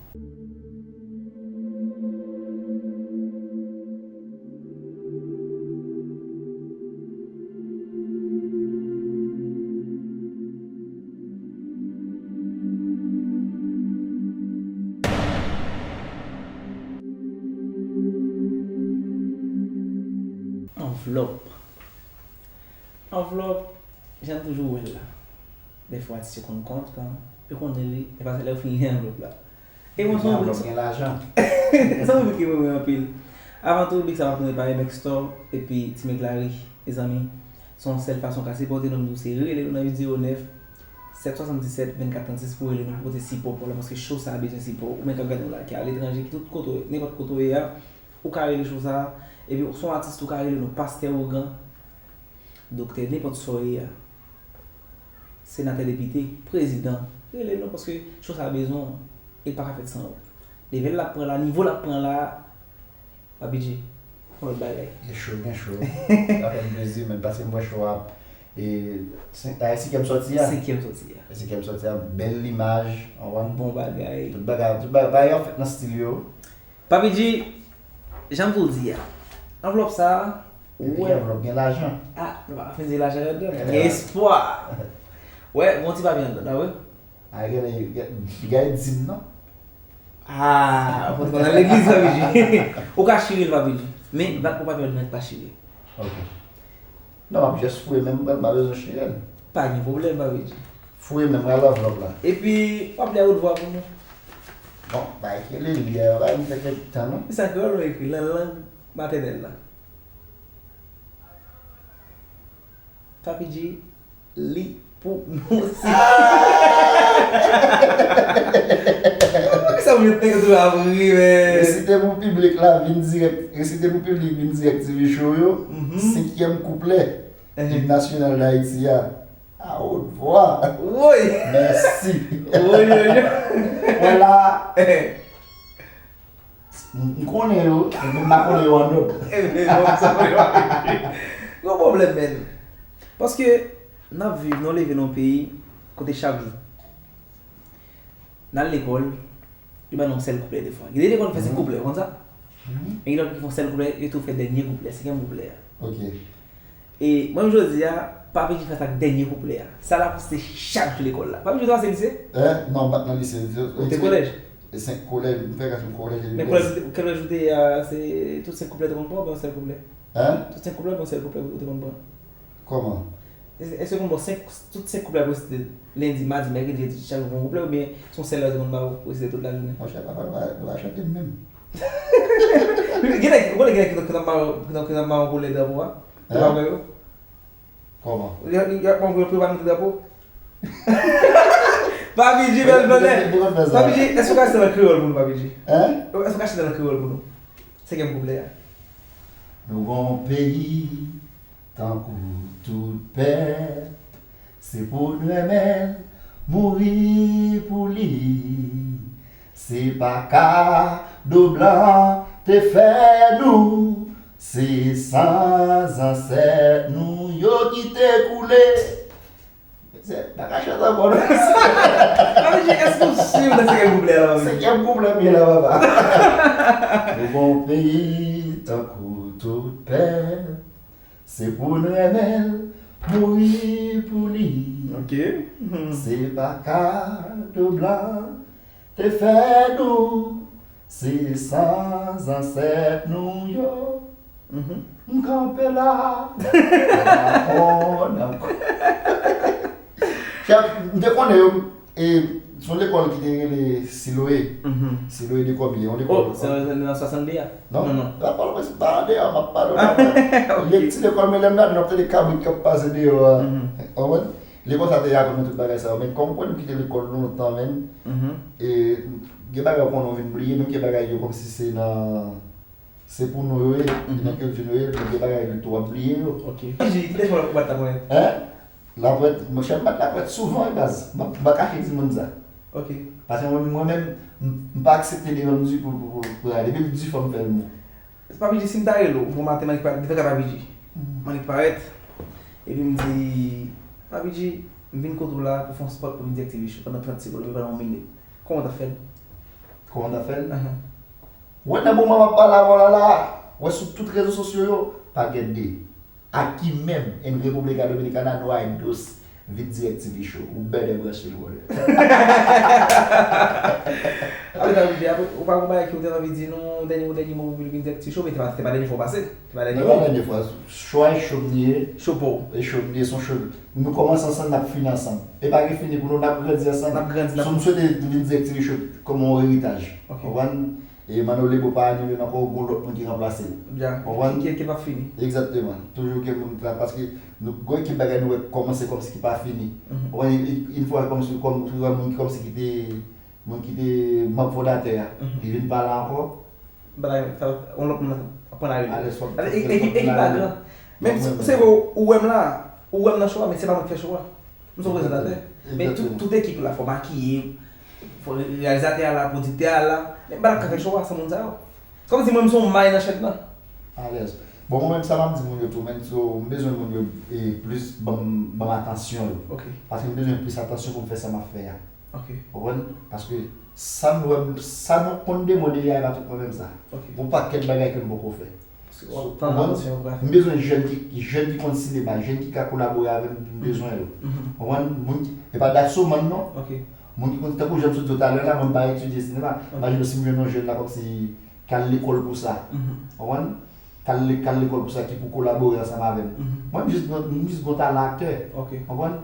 Anvlòp. Anvlòp, jan n toujou wè l la. Dèfwa atis yo konn kontan, yo konnen li, epa se lè yo fin li anvlòp la. E mwen se yon ribrik, se yon ribrik ki mwen renmen anpil. Avan tou, ribrik sa ap tounen pa M X Store epi Ti Meglari. Mezanmi, se yon sèl fason w ka sipòte nou, nou se rele nou nan uit zewo nèf, sèt swasanndisèt, vennkat trannsis pou rele nou, pou pote sipò pou la, paske show sa a bezwen sipò. Ou menm k ap gade nou la, ki aletranje, ki tout kote w ye, nenpòt kote w ye a, ou ka rele show sa a. Epi, ou se yon atis, ou ka rele nou Pastè Ougan, Doktè, nenpòt sa w ye a, senatè, depite, prezidan, rele nou, paske show sa a bezwen w, e l pa ka fèt san ou. Level l ap pran la, nivo l ap pran la, Papi G, yon lòt bagay. Gen cho, gen cho. Sa fè m plezi, men, paske m wè cho a, e, sen-, a, senkyèm sòti a. Senkyèm sòti a. E senkyèm sòti a, bèl limaj, w konprann? Bon bagay. Tout bagay, tout bagay, bagay yo fèt nan stil yo. Papi G, jan m tou di a, anvlòp sa a, ou wè. Gen anvlòp, gen lajan. Ah, nou pa ka fin di lajan ladan. Gen espwa. Wè, gon ti papye anndan, a wi. A, gen, gen, gen dim, non? Ah, ou konn nan legliz, Papi G. Ou ka chire l, Papi G. Men, bat pou papye anndan pa chire. Ok. Non, m ap jis fouye men m, m pa bezwen chire l. Pa gen pwoblèm, Papi G. Fouye men m, pral anvlòp la. Epi, w ap li a wotvwa pou nou. Bon, bagay ki rele li a, yo pa vin fè kèk tan, non? Se an kreyòl ou ekri, nan lang matènèl la. Papi G, li pou nou. Sa mwen te tou ap ri, men. Resite pou piblik la, vin dirèk, resite pou piblik, vin dirèk T V Show yo. Mhm. Senkyèm kouplè. Ehe. Im nasyonal Dayiti a. A wot vwa. Woy! Mèsi. Woy, woy, woy. Wè la. Ehe. M, m konnen yo, men m pa konnen yo an lòd. Ehe, bon, sa vle pa di. Gon pwoblèm, men. Paske n ap viv, nou leve nan yon peyi kote chak jou n al lekòl, yo ba nou yon sèl kouplè defwa. Gen de lekòl ki fè senk kouplè, ou konn sa? Mhm. Men gen lòt ki fè yon sèl kouplè, yo tou fè dènye kouplè, senkyèm kouplè a. Ok. E mwen menm jodi a, Papi G fè sa ak dènye kouplè a. Sa l ap resite chak jou lekòl la. Papi G ou te pase lise? Eh, non, m pa t nan lise. Ou te kolèj? E senk kolèj, m fè kòm kolèj e limyè. Men kolèj, kolèj ou te ye a, se tout senk kouplè te konn pran oubyen yon sèl kouplè? Hein? Tout senk kouplè oubyen yon sèl kouplè ou te konn pran? Kòman? Èske, èske ou konn pran senk, tout senk kouplè pou resite lendi, madi, mèkredi, jedi, chak jou pou yon kouplè, oubyen se yon sèl lè yo te konn ba ou pou resite tout lajounen? Monchè, papa, nou pa, nou pa chante menm. Gen nèg, ou konnen gen nèg ki t ap, ki t ap mare, ki t ap, ki t ap mare yon koulè drapo a? Hein? Ou pa wè yo? Kòman? Y ap, y ap mare yon koulè pou yo pa mete drapo. Papi G, bèl flannè. Papi G, èske ou ka chante nan kreyòl pou nou, Papi G? Hein? Èske ou ka chante nan kreyòl pou nou? Senkyèm kouplè a. Nou gon peyi tankou tout pèp, se pou n renmen l, mouri pou li. Se pa kado blan te fè nou, se san zansèt nou yo ki te koule. Se, pa ka chante ankò, non. Papi G, èske w si w nan senkyèm kouplè a, Papi G? Senkyèm kouplè m ye la, papa. Nou gon peyi tankou tout pèp, se pou n renmen l, mouri pou li. Ok. Mhm. Se pa kado blan te fè nou, se san zansèt nou yo. Mhm. M kanpe la. Nan kò, nan kò. Chèf, m te konnen yo, e, se yon lekòl ki te rele Siloe. Mhm. Siloe de Kòmye, yon lekòl. Oh, se nan swasannde a? Non, non, non. La pa lwen, se pa deyò, m ap pale w la. Ok. Gen ti lekòl, men lè m la, n ap tande kabrit k ap pase deyò a. Mhm. Ou konprann? Lekòl sa te aprann mwen tout bagay sa yo, men kòm ou konnen m kite lekòl lontan, menm, mhm, e gen bagay ou konnen ou vin bliye, menm gen bagay yo kòmsi se nan, se pou nou yo ye, mhm, nan kilti nou ye, men gen bagay yo tou w ap bliye yo. Ok. Papi G, kilès ou bat laprèt? Hein? Laprèt, monchè, m bat laprèt souvan, wi, baz. M pa, m pa kache di moun sa. Ok. Paske mwen, mwen menm, m, m pa aksepte devan m di pou, pou, pou, pou rale. Depi l di fò m fè l bon. Papi G, si m ta rele w bon maten, m annik parèt, devan kay Papi G. Mhm. M annik parèt, epi m di, Papi G, m vin kote w la pou fè yon spot pou vin direkte T V Show pandan trant segonn, oubyen pandan yon minit. Kòman w t ap fè l? Kòman m t ap fè l? Ahan. Wè, nan moman m ap pale avè w la, la, wè, sou tout rezo sosyo yo, pa gen de. Aquí menm, en República Dominicana, no hay dos. Vin dirèk T V Show. Ou bèlè branche l, brother. Apre, ta vle di, apre, ou pa gon bagay ki ou te anvi di nou, dènye, dènye mo pou vin dirèk T V Show, men te pa, te pa dènye fwa w pase. Te pa dènye mo. Te pa dènye fwa. Show a e show m li ye. Show pa w. E show m li ye, se yon show. Nou kòmanse ansanm, n ap fini ansanm. E pa gen fini pou nou, n ap grandi ansanm. N ap grandi, n ap So, m swete vin dirèk T V Show kòm yon eritaj. Ok. Konprann? E Manno Lebo pa anime l ankò, gon lòt moun ki ranplase l. Dja. Konprann? Ki, ki, ki p ap fini. Egzakteman. Toujou gen moun ki la, paske nou, gon ekip bagay nou wè kòmanse kòmsi ki pa fini. Mhm. Konprann? E, e, yon fwa kòmsi, kòm, ou wè moun ki kòmsi ki te, moun ki te manm fondatè a, Mhm. li vin pa la ankò. Bagay, sa, yon lòt moun ap pran lari. Alè, fòk Alè, e, fòk ekip, fòk ekip la lari. Gran. Men, Mwen, se mwen. vre, ou wè m la, ou wè m nan show a, men se pa mwen ki fè show a. M se yon prezantatè. Men tout, Egzakteman. tout ekip la, fò makiye, fò reyalizatè a la, pwodiktè a la. Men m pa t ap ka fè show a san moun sa yo. Se kòmsi mwen, m se yon may nan chèn nan. Alèz. Bon, mwen menm, sa m ap di moun yo tou, menm si m bezwen moun yo e, plis ban m, ban m atansyon yo. Ok. Paske m bezwen plis atansyon pou m fè sa m ap fè a. Ok. Konprann? Paske sa m wè, sa nou konn de mwen deja, e pa tout mwen menm sa. Ok. Gon pakèt bagay ke m poko fè. Paske w ap tann atansyon yo pou ka fè. M bezwen jèn ki, ki jèn ki konn sinema, jèn ki ka kolabore avè m, m bezwen yo. Mhm. Konprann? Moun ki, e pa Daxoman non. Ok. Moun ki konn, tankou jan m sot di w talè la, mwen m pa etidye sinema. Ok. Imajine w si m jwenn yon jèn la kòmsi k al lekòl pou sa. Mhm. Konprann? K al le-, k al lekòl pou sa, ki pou kolabore ansanm avè m. Mhm. Mwen, m jis gon, m jis gon talan aktè. Ok. Konprann?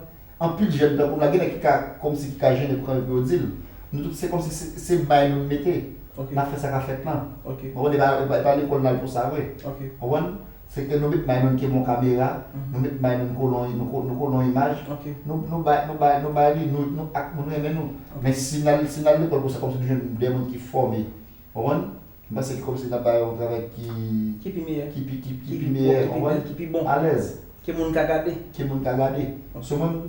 Anpil jèn tankou m la, gen nèg ki ka, kòmsi ki ka jennen pou kanpe pou yo di l. Nou tout, se kòmsi se, se may nou mete. Ok. N ap fè sa k ap fèt lan. Ok. Konprann? E pa, e pa, e pa lekòl n al pou sa vre. Ok. Konprann? Se ke nou met may nou ke mon kamera, Mhm. nou met may nou kolon, nou ko-, nou kolon imaj. Ok. Nou, nou bay, nou bay, nou bay li, nou, nou ak moun renmen nou. Ok. Men si n al, si n al lekòl pou sa, kòmsi nou jwenn de moun ki fòme. Konprann? M panse ke kòmsi n ap bay yon travay ki Ki pi meyè. ki pi, ki, ki Ki pi pi meyè, bon, ki pi konprann? bèl, ki pi bon. Alèz. Ke moun ka gade. Ke moun ka gade. Ok. So, mwen,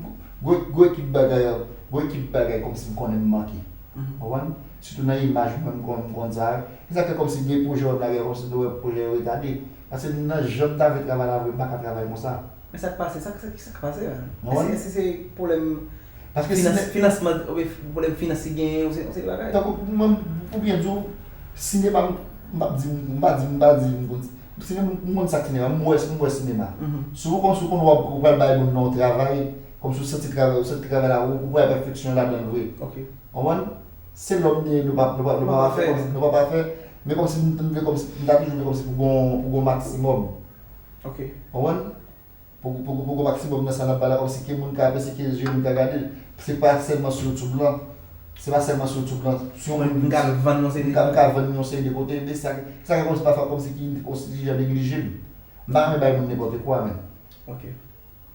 gwo, gwo ekip bagay, gwo ekip bagay kòmsi m konnen m manke. Mhm. Konprann? Sitou nan imaj, mwen, m konn, m konn sa. E sa fè kòmsi gen pwojè w ap lage, kòmsi nou wè pwojè yo retade. Paske nan jan m ta vle travay la, vre, m pa ka travay konsa. Men sa k pase, sa, sa, sa k pase, man? Mwen? Èske, èske se pwoblèm Paske finans, si finansman, oubyen pwoblèm finans ki genyen, yon se, yon seri bagay? Tankou mwen, pou byen di w, sinema, m, m p ap di, m pa di, m pa di, m konn, sinema, m konn sa k sinema, m wè, m wè sinema. Mhm. Si w konn, si w konn w ap, ou pral bay moun nan yon travay, kòmsi w santi travay, ou santi travay la, ou, ou wè pèfeksyon ladan l vre. Ok. Konprann? Se lòm nou ye, nou pa, nou pa, nou pa pafè, kòmsi, nou pa pafè, men kòmsi m, m vle kòmsi, m ta toujou vle kòmsi pou gon, pou gon maksimòm. Ok. Konprann? Pou, pou, pou gon maksimòm nan sa n ap bay la, kòmsi ke moun ka apresye, ke je moun ka gade l. Se pa sèlman sou YouTube lan. Se pa sèlman sou YouTube lan. Si yon moun M ka vann yon seri de m ka, m ka vann yon seri de kote, men sa, sa ka kòmsi pafwa kòmsi ki yon ti jan neglije m. M pa renmen bay moun nenpòt kwa, men. Ok.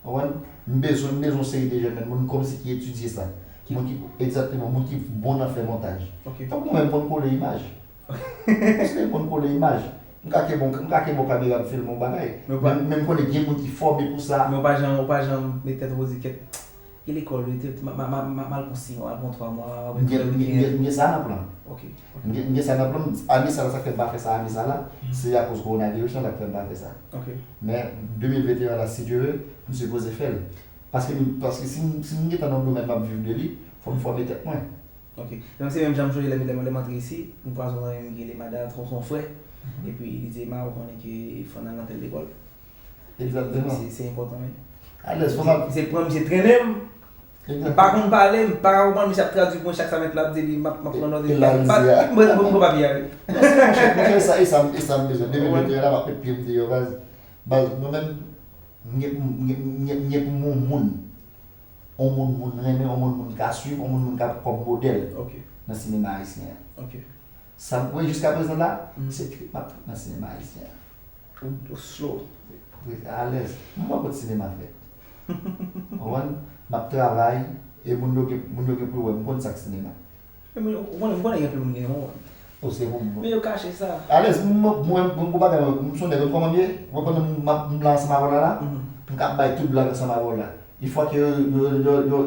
Konprann? M bezwen, m bezwen yon seri de jèn moun kòmsi ki etidye sa. Ki Moun ki, egzakteman, moun ki bon nan fè montaj. Ok. Tankou mwen, m konn kole imaj. Paske m konn kole imaj. M ka kenbe, m ka kenbe yon kamera, m filme yon bagay. Men w pa Men, men m konnen gen moun ki fòme pou sa. Men w pa janm, w pa janm met tèt ou pou di kèt. Ki lekòl, wi, te, ma, ma, ma, ma, m al pran sis mwa, m al pran twa mwa, M gen, m gen, m gen sa nan plan. Ok, ok. M gen, m gen sa nan plan. Ane sa la, sa k fè m pa fè sa ane sa la, Mhm. se akoz kowonaviris lan k fè m pa fè sa. Ok. Men de mil venteyen la, si Dye ve, m sipoze fè l. Paske, paske si m, si m gentan nan yon domèn m ap viv de li, fò m fòme tèt mwen. Ok. Donk, se menm jan m sonje lè, lè, lè m antre isi, m kwaze yon zanmi m ki rele Mada, se yon frè. Mhm. Epi, li di, "Emma, ou konnen ke fò n al nan tèl lekòl." Egzakteman. Se, se enpòtan, wi. Alèz, fò m al Se, se pran misye trennen m. Egzakteman. M pa konn pale, m pa ka konprann, misye ap tradui pou mwen chak sa mèt la ap di li, m ap, m ap pran nòt, E la, li di a. M pran, m pran papye a, wi. Non, se monchè, monchè, e sa, e sa, e sa m bezwen. Depi Wè. mwen te la, m ap met pye m deyò, baz. Baz, mwen menm, m gen pou m, m gen, m gen, m gen pou m yon moun. Yon moun, moun renmen, yon moun, moun ka swiv, yon moun, moun ka pran kòm modèl Ok. nan sinema ayisyen an. Ok. Sa m wè jiska prezan la, Mhm. se trip m ap trip nan sinema ayisyen an. Ou, ou slow. Wi, alèz. M pa konn sinema fèt. Konprann? M ap travay, e moun yo gen, moun yo gen pou yo wè m konn sa k sinema. E moun, ou konnen, m konnen gen anpil moun ki renmen w. O, se pou m. Men yo kache sa. Alèz, m, m, mwen, mwen, gon bagay, mwen, m se yon nèg, ou konn kòman m ye? Mwen, pandan m, m ap, m la ansanm avè w la, la, Mhm. m ka bay tout blag ansanm avè w la. Yon fwa ke yo, yo, yo,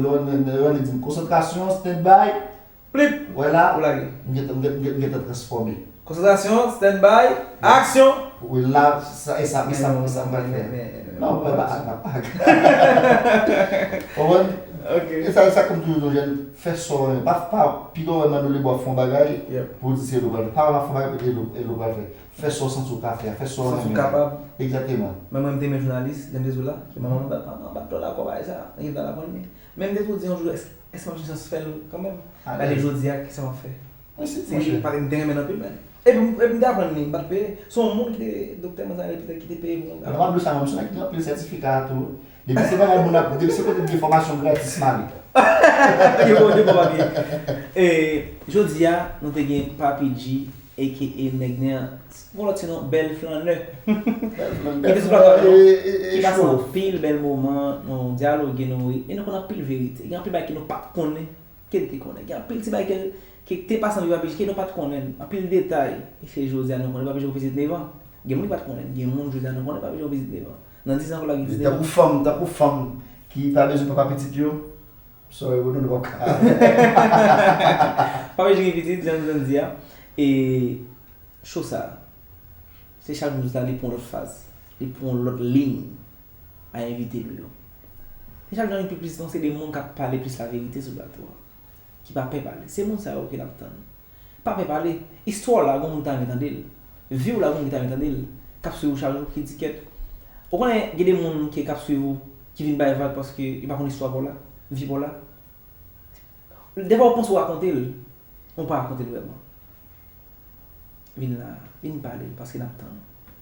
yo di m, "Konsantrasyon, stand by." Plip! Wè la, Ou lage. m gentan, m gentan, m gentan, m gentan transfòme. Konsantrasyon, stand by, aksyon! Wi, la, sa, e sa, e sa, e sa m pral fè. Men, men, men, Non, mwen pa ak, pa ak. Konprann? Ok. E sa, e sa kòm toujou di yon jèn, fè sa w renmen. Pa, pa, piga w wè Manno Lebo ap fè yon bagay, Yep. pou w di se li w pral fè. Pa wè l ap fè yon bagay, pou w di se li w, e li w pral fè. Fè sa w santi w ka fè a, fè sa w renmen. Sa w kapab. Egzakteman. Men mwen, m te renmen jounalis, jan m te di w la, ke manman m pa, pa, pa t twò dakò bagay sa, men li pa t aprann li. Men m te toujou di yon jou, èske, èske m ap jwenn chans fè l kanmenm? Gade jodi a, kisa m ap fè. Mwen se, se, monchè, m te renmen l anpil, men. Epi, epi m te aprann li, m pa t peye. Se yon moun ki te, doktè mwen, sa, ki te, ki te peye pou mwen. Mwen pa bliye sa, mwen, m sonje ki gen anpil sètifika tou. Depi se bagay moun ap, depi se kote gen fòmasyon gratis, m ale. Yo bon, yo bon, papi. E, jodi a, nou te gen Papi G, A K A nèg nen an, yon lòt ti non, Bèl Flannè. Bèl Flannè. Ki te sou platò nou, ki pase anpil bèl moman, nou dyaloge, nou ri, e nou konn anpil verite. Gen anpil bagay ke nou pa t konnen, ke n te konnen. Gen anpil ti bagay ke, ke te pase nan vi Papi G ke nou pa t konnen. Anpil detay, e se jodi a nou konnen Papi G gen diznèf an. Gen moun ki pa t konnen, gen moun jodi a nou konnen Papi G gen diznèf an. Nan diz an, pou l gen diznèf an. Tankou fanm, tankou fanm ki pa bezwen papa pitit yo, sorry, bro, nou pa ka. Papi G gen pitit, jan nou di a. E cho sa a, se chak jou nou ta li pran lòt faz, li pran lòt liy a envite nou yo. E chak jou nou pi plis, non, se de moun k ap pale plis laverite sou plato a, ki pa pè pale. Se moun sa yo ke n ap tann. Pa pè pale. Istwa w la, gon moun ki ta renmen tande l. Vi w la, gon moun ki ta renmen tande l. K ap swiv ou chak jou, ki di kèt. Ou konnen, gen de moun ki, k ap swiv ou, ki vin bay vag paske yo pa konn istwa pa w la, vi pa w la. Defwa ou panse ou rakonte l, ou pa rakonte l vrèman. Vin la, vin pale l, paske n ap tann ou.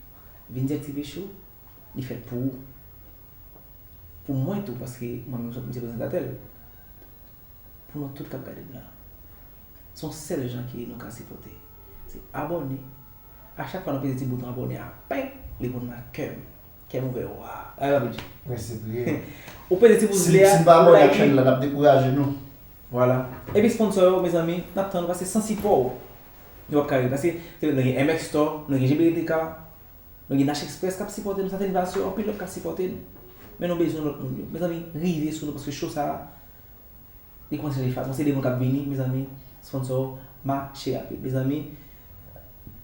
Vin di Activate Show, li fèt pou ou. Pou mwen tou, paske mwen menm, m se prezantatè l. Pou nou tout k ap gade m la. Se yon sèl jan ke nou ka sipòte. Se abòne. A chak fwa nou peze ti bouton abòne a, peng, li konn nan kè m. Kè m ouvè, wa. Ay, Papi G. Prensip li ye. Ou peze ti pouz vle a, si n pa abòne ak chèn la, n ap dekouraje nou. Vwala. Epi sponsò yo, mezanmi, n ap tann nou, paske san sipò w, nou p ap ka rive. Paske se, nou gen M X Store, nou gen G B T K, nou gen Nash Express k ap sipòte nou, Satin Vasyo, anpil lòt k ap sipòte nou. Men nou bezwen lòt moun yo. Mezanmi, rive sou nou, paske cho sa a, li kòmanse chanje faz. Paske de moun k ap vini, mezanmi, sponsò, mache rapid. Mezanmi,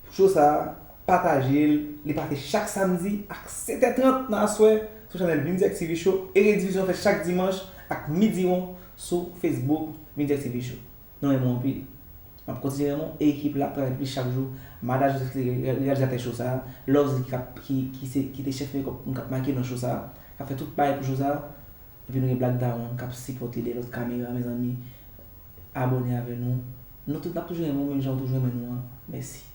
cho sa a, pataje l, li pase chak samdi ak sèt è trant nan aswè sou chanèl Vindy Activate Show e redifizyon fèt chak dimanch ak midiwon sou Facebook Vindy Activate Show. Nou renmen w anpil. M ap kontinye renmen w e ekip la ap travay plis chak jou. Mada Joseph ki te reyalizatè cho sa a, Lovezy ki, ki, ki, se, ki te chèf mekòp moun k ap make nan cho sa a, k ap fè tout bagay pou cho sa a. Epi nou gen Black Daron k ap sipòte dèyè lòt kamera, mezanmi. Abòne avè nou. Nou tout n ap toujou renmen w, menm jan w toujou renmen nou an. Mèsi.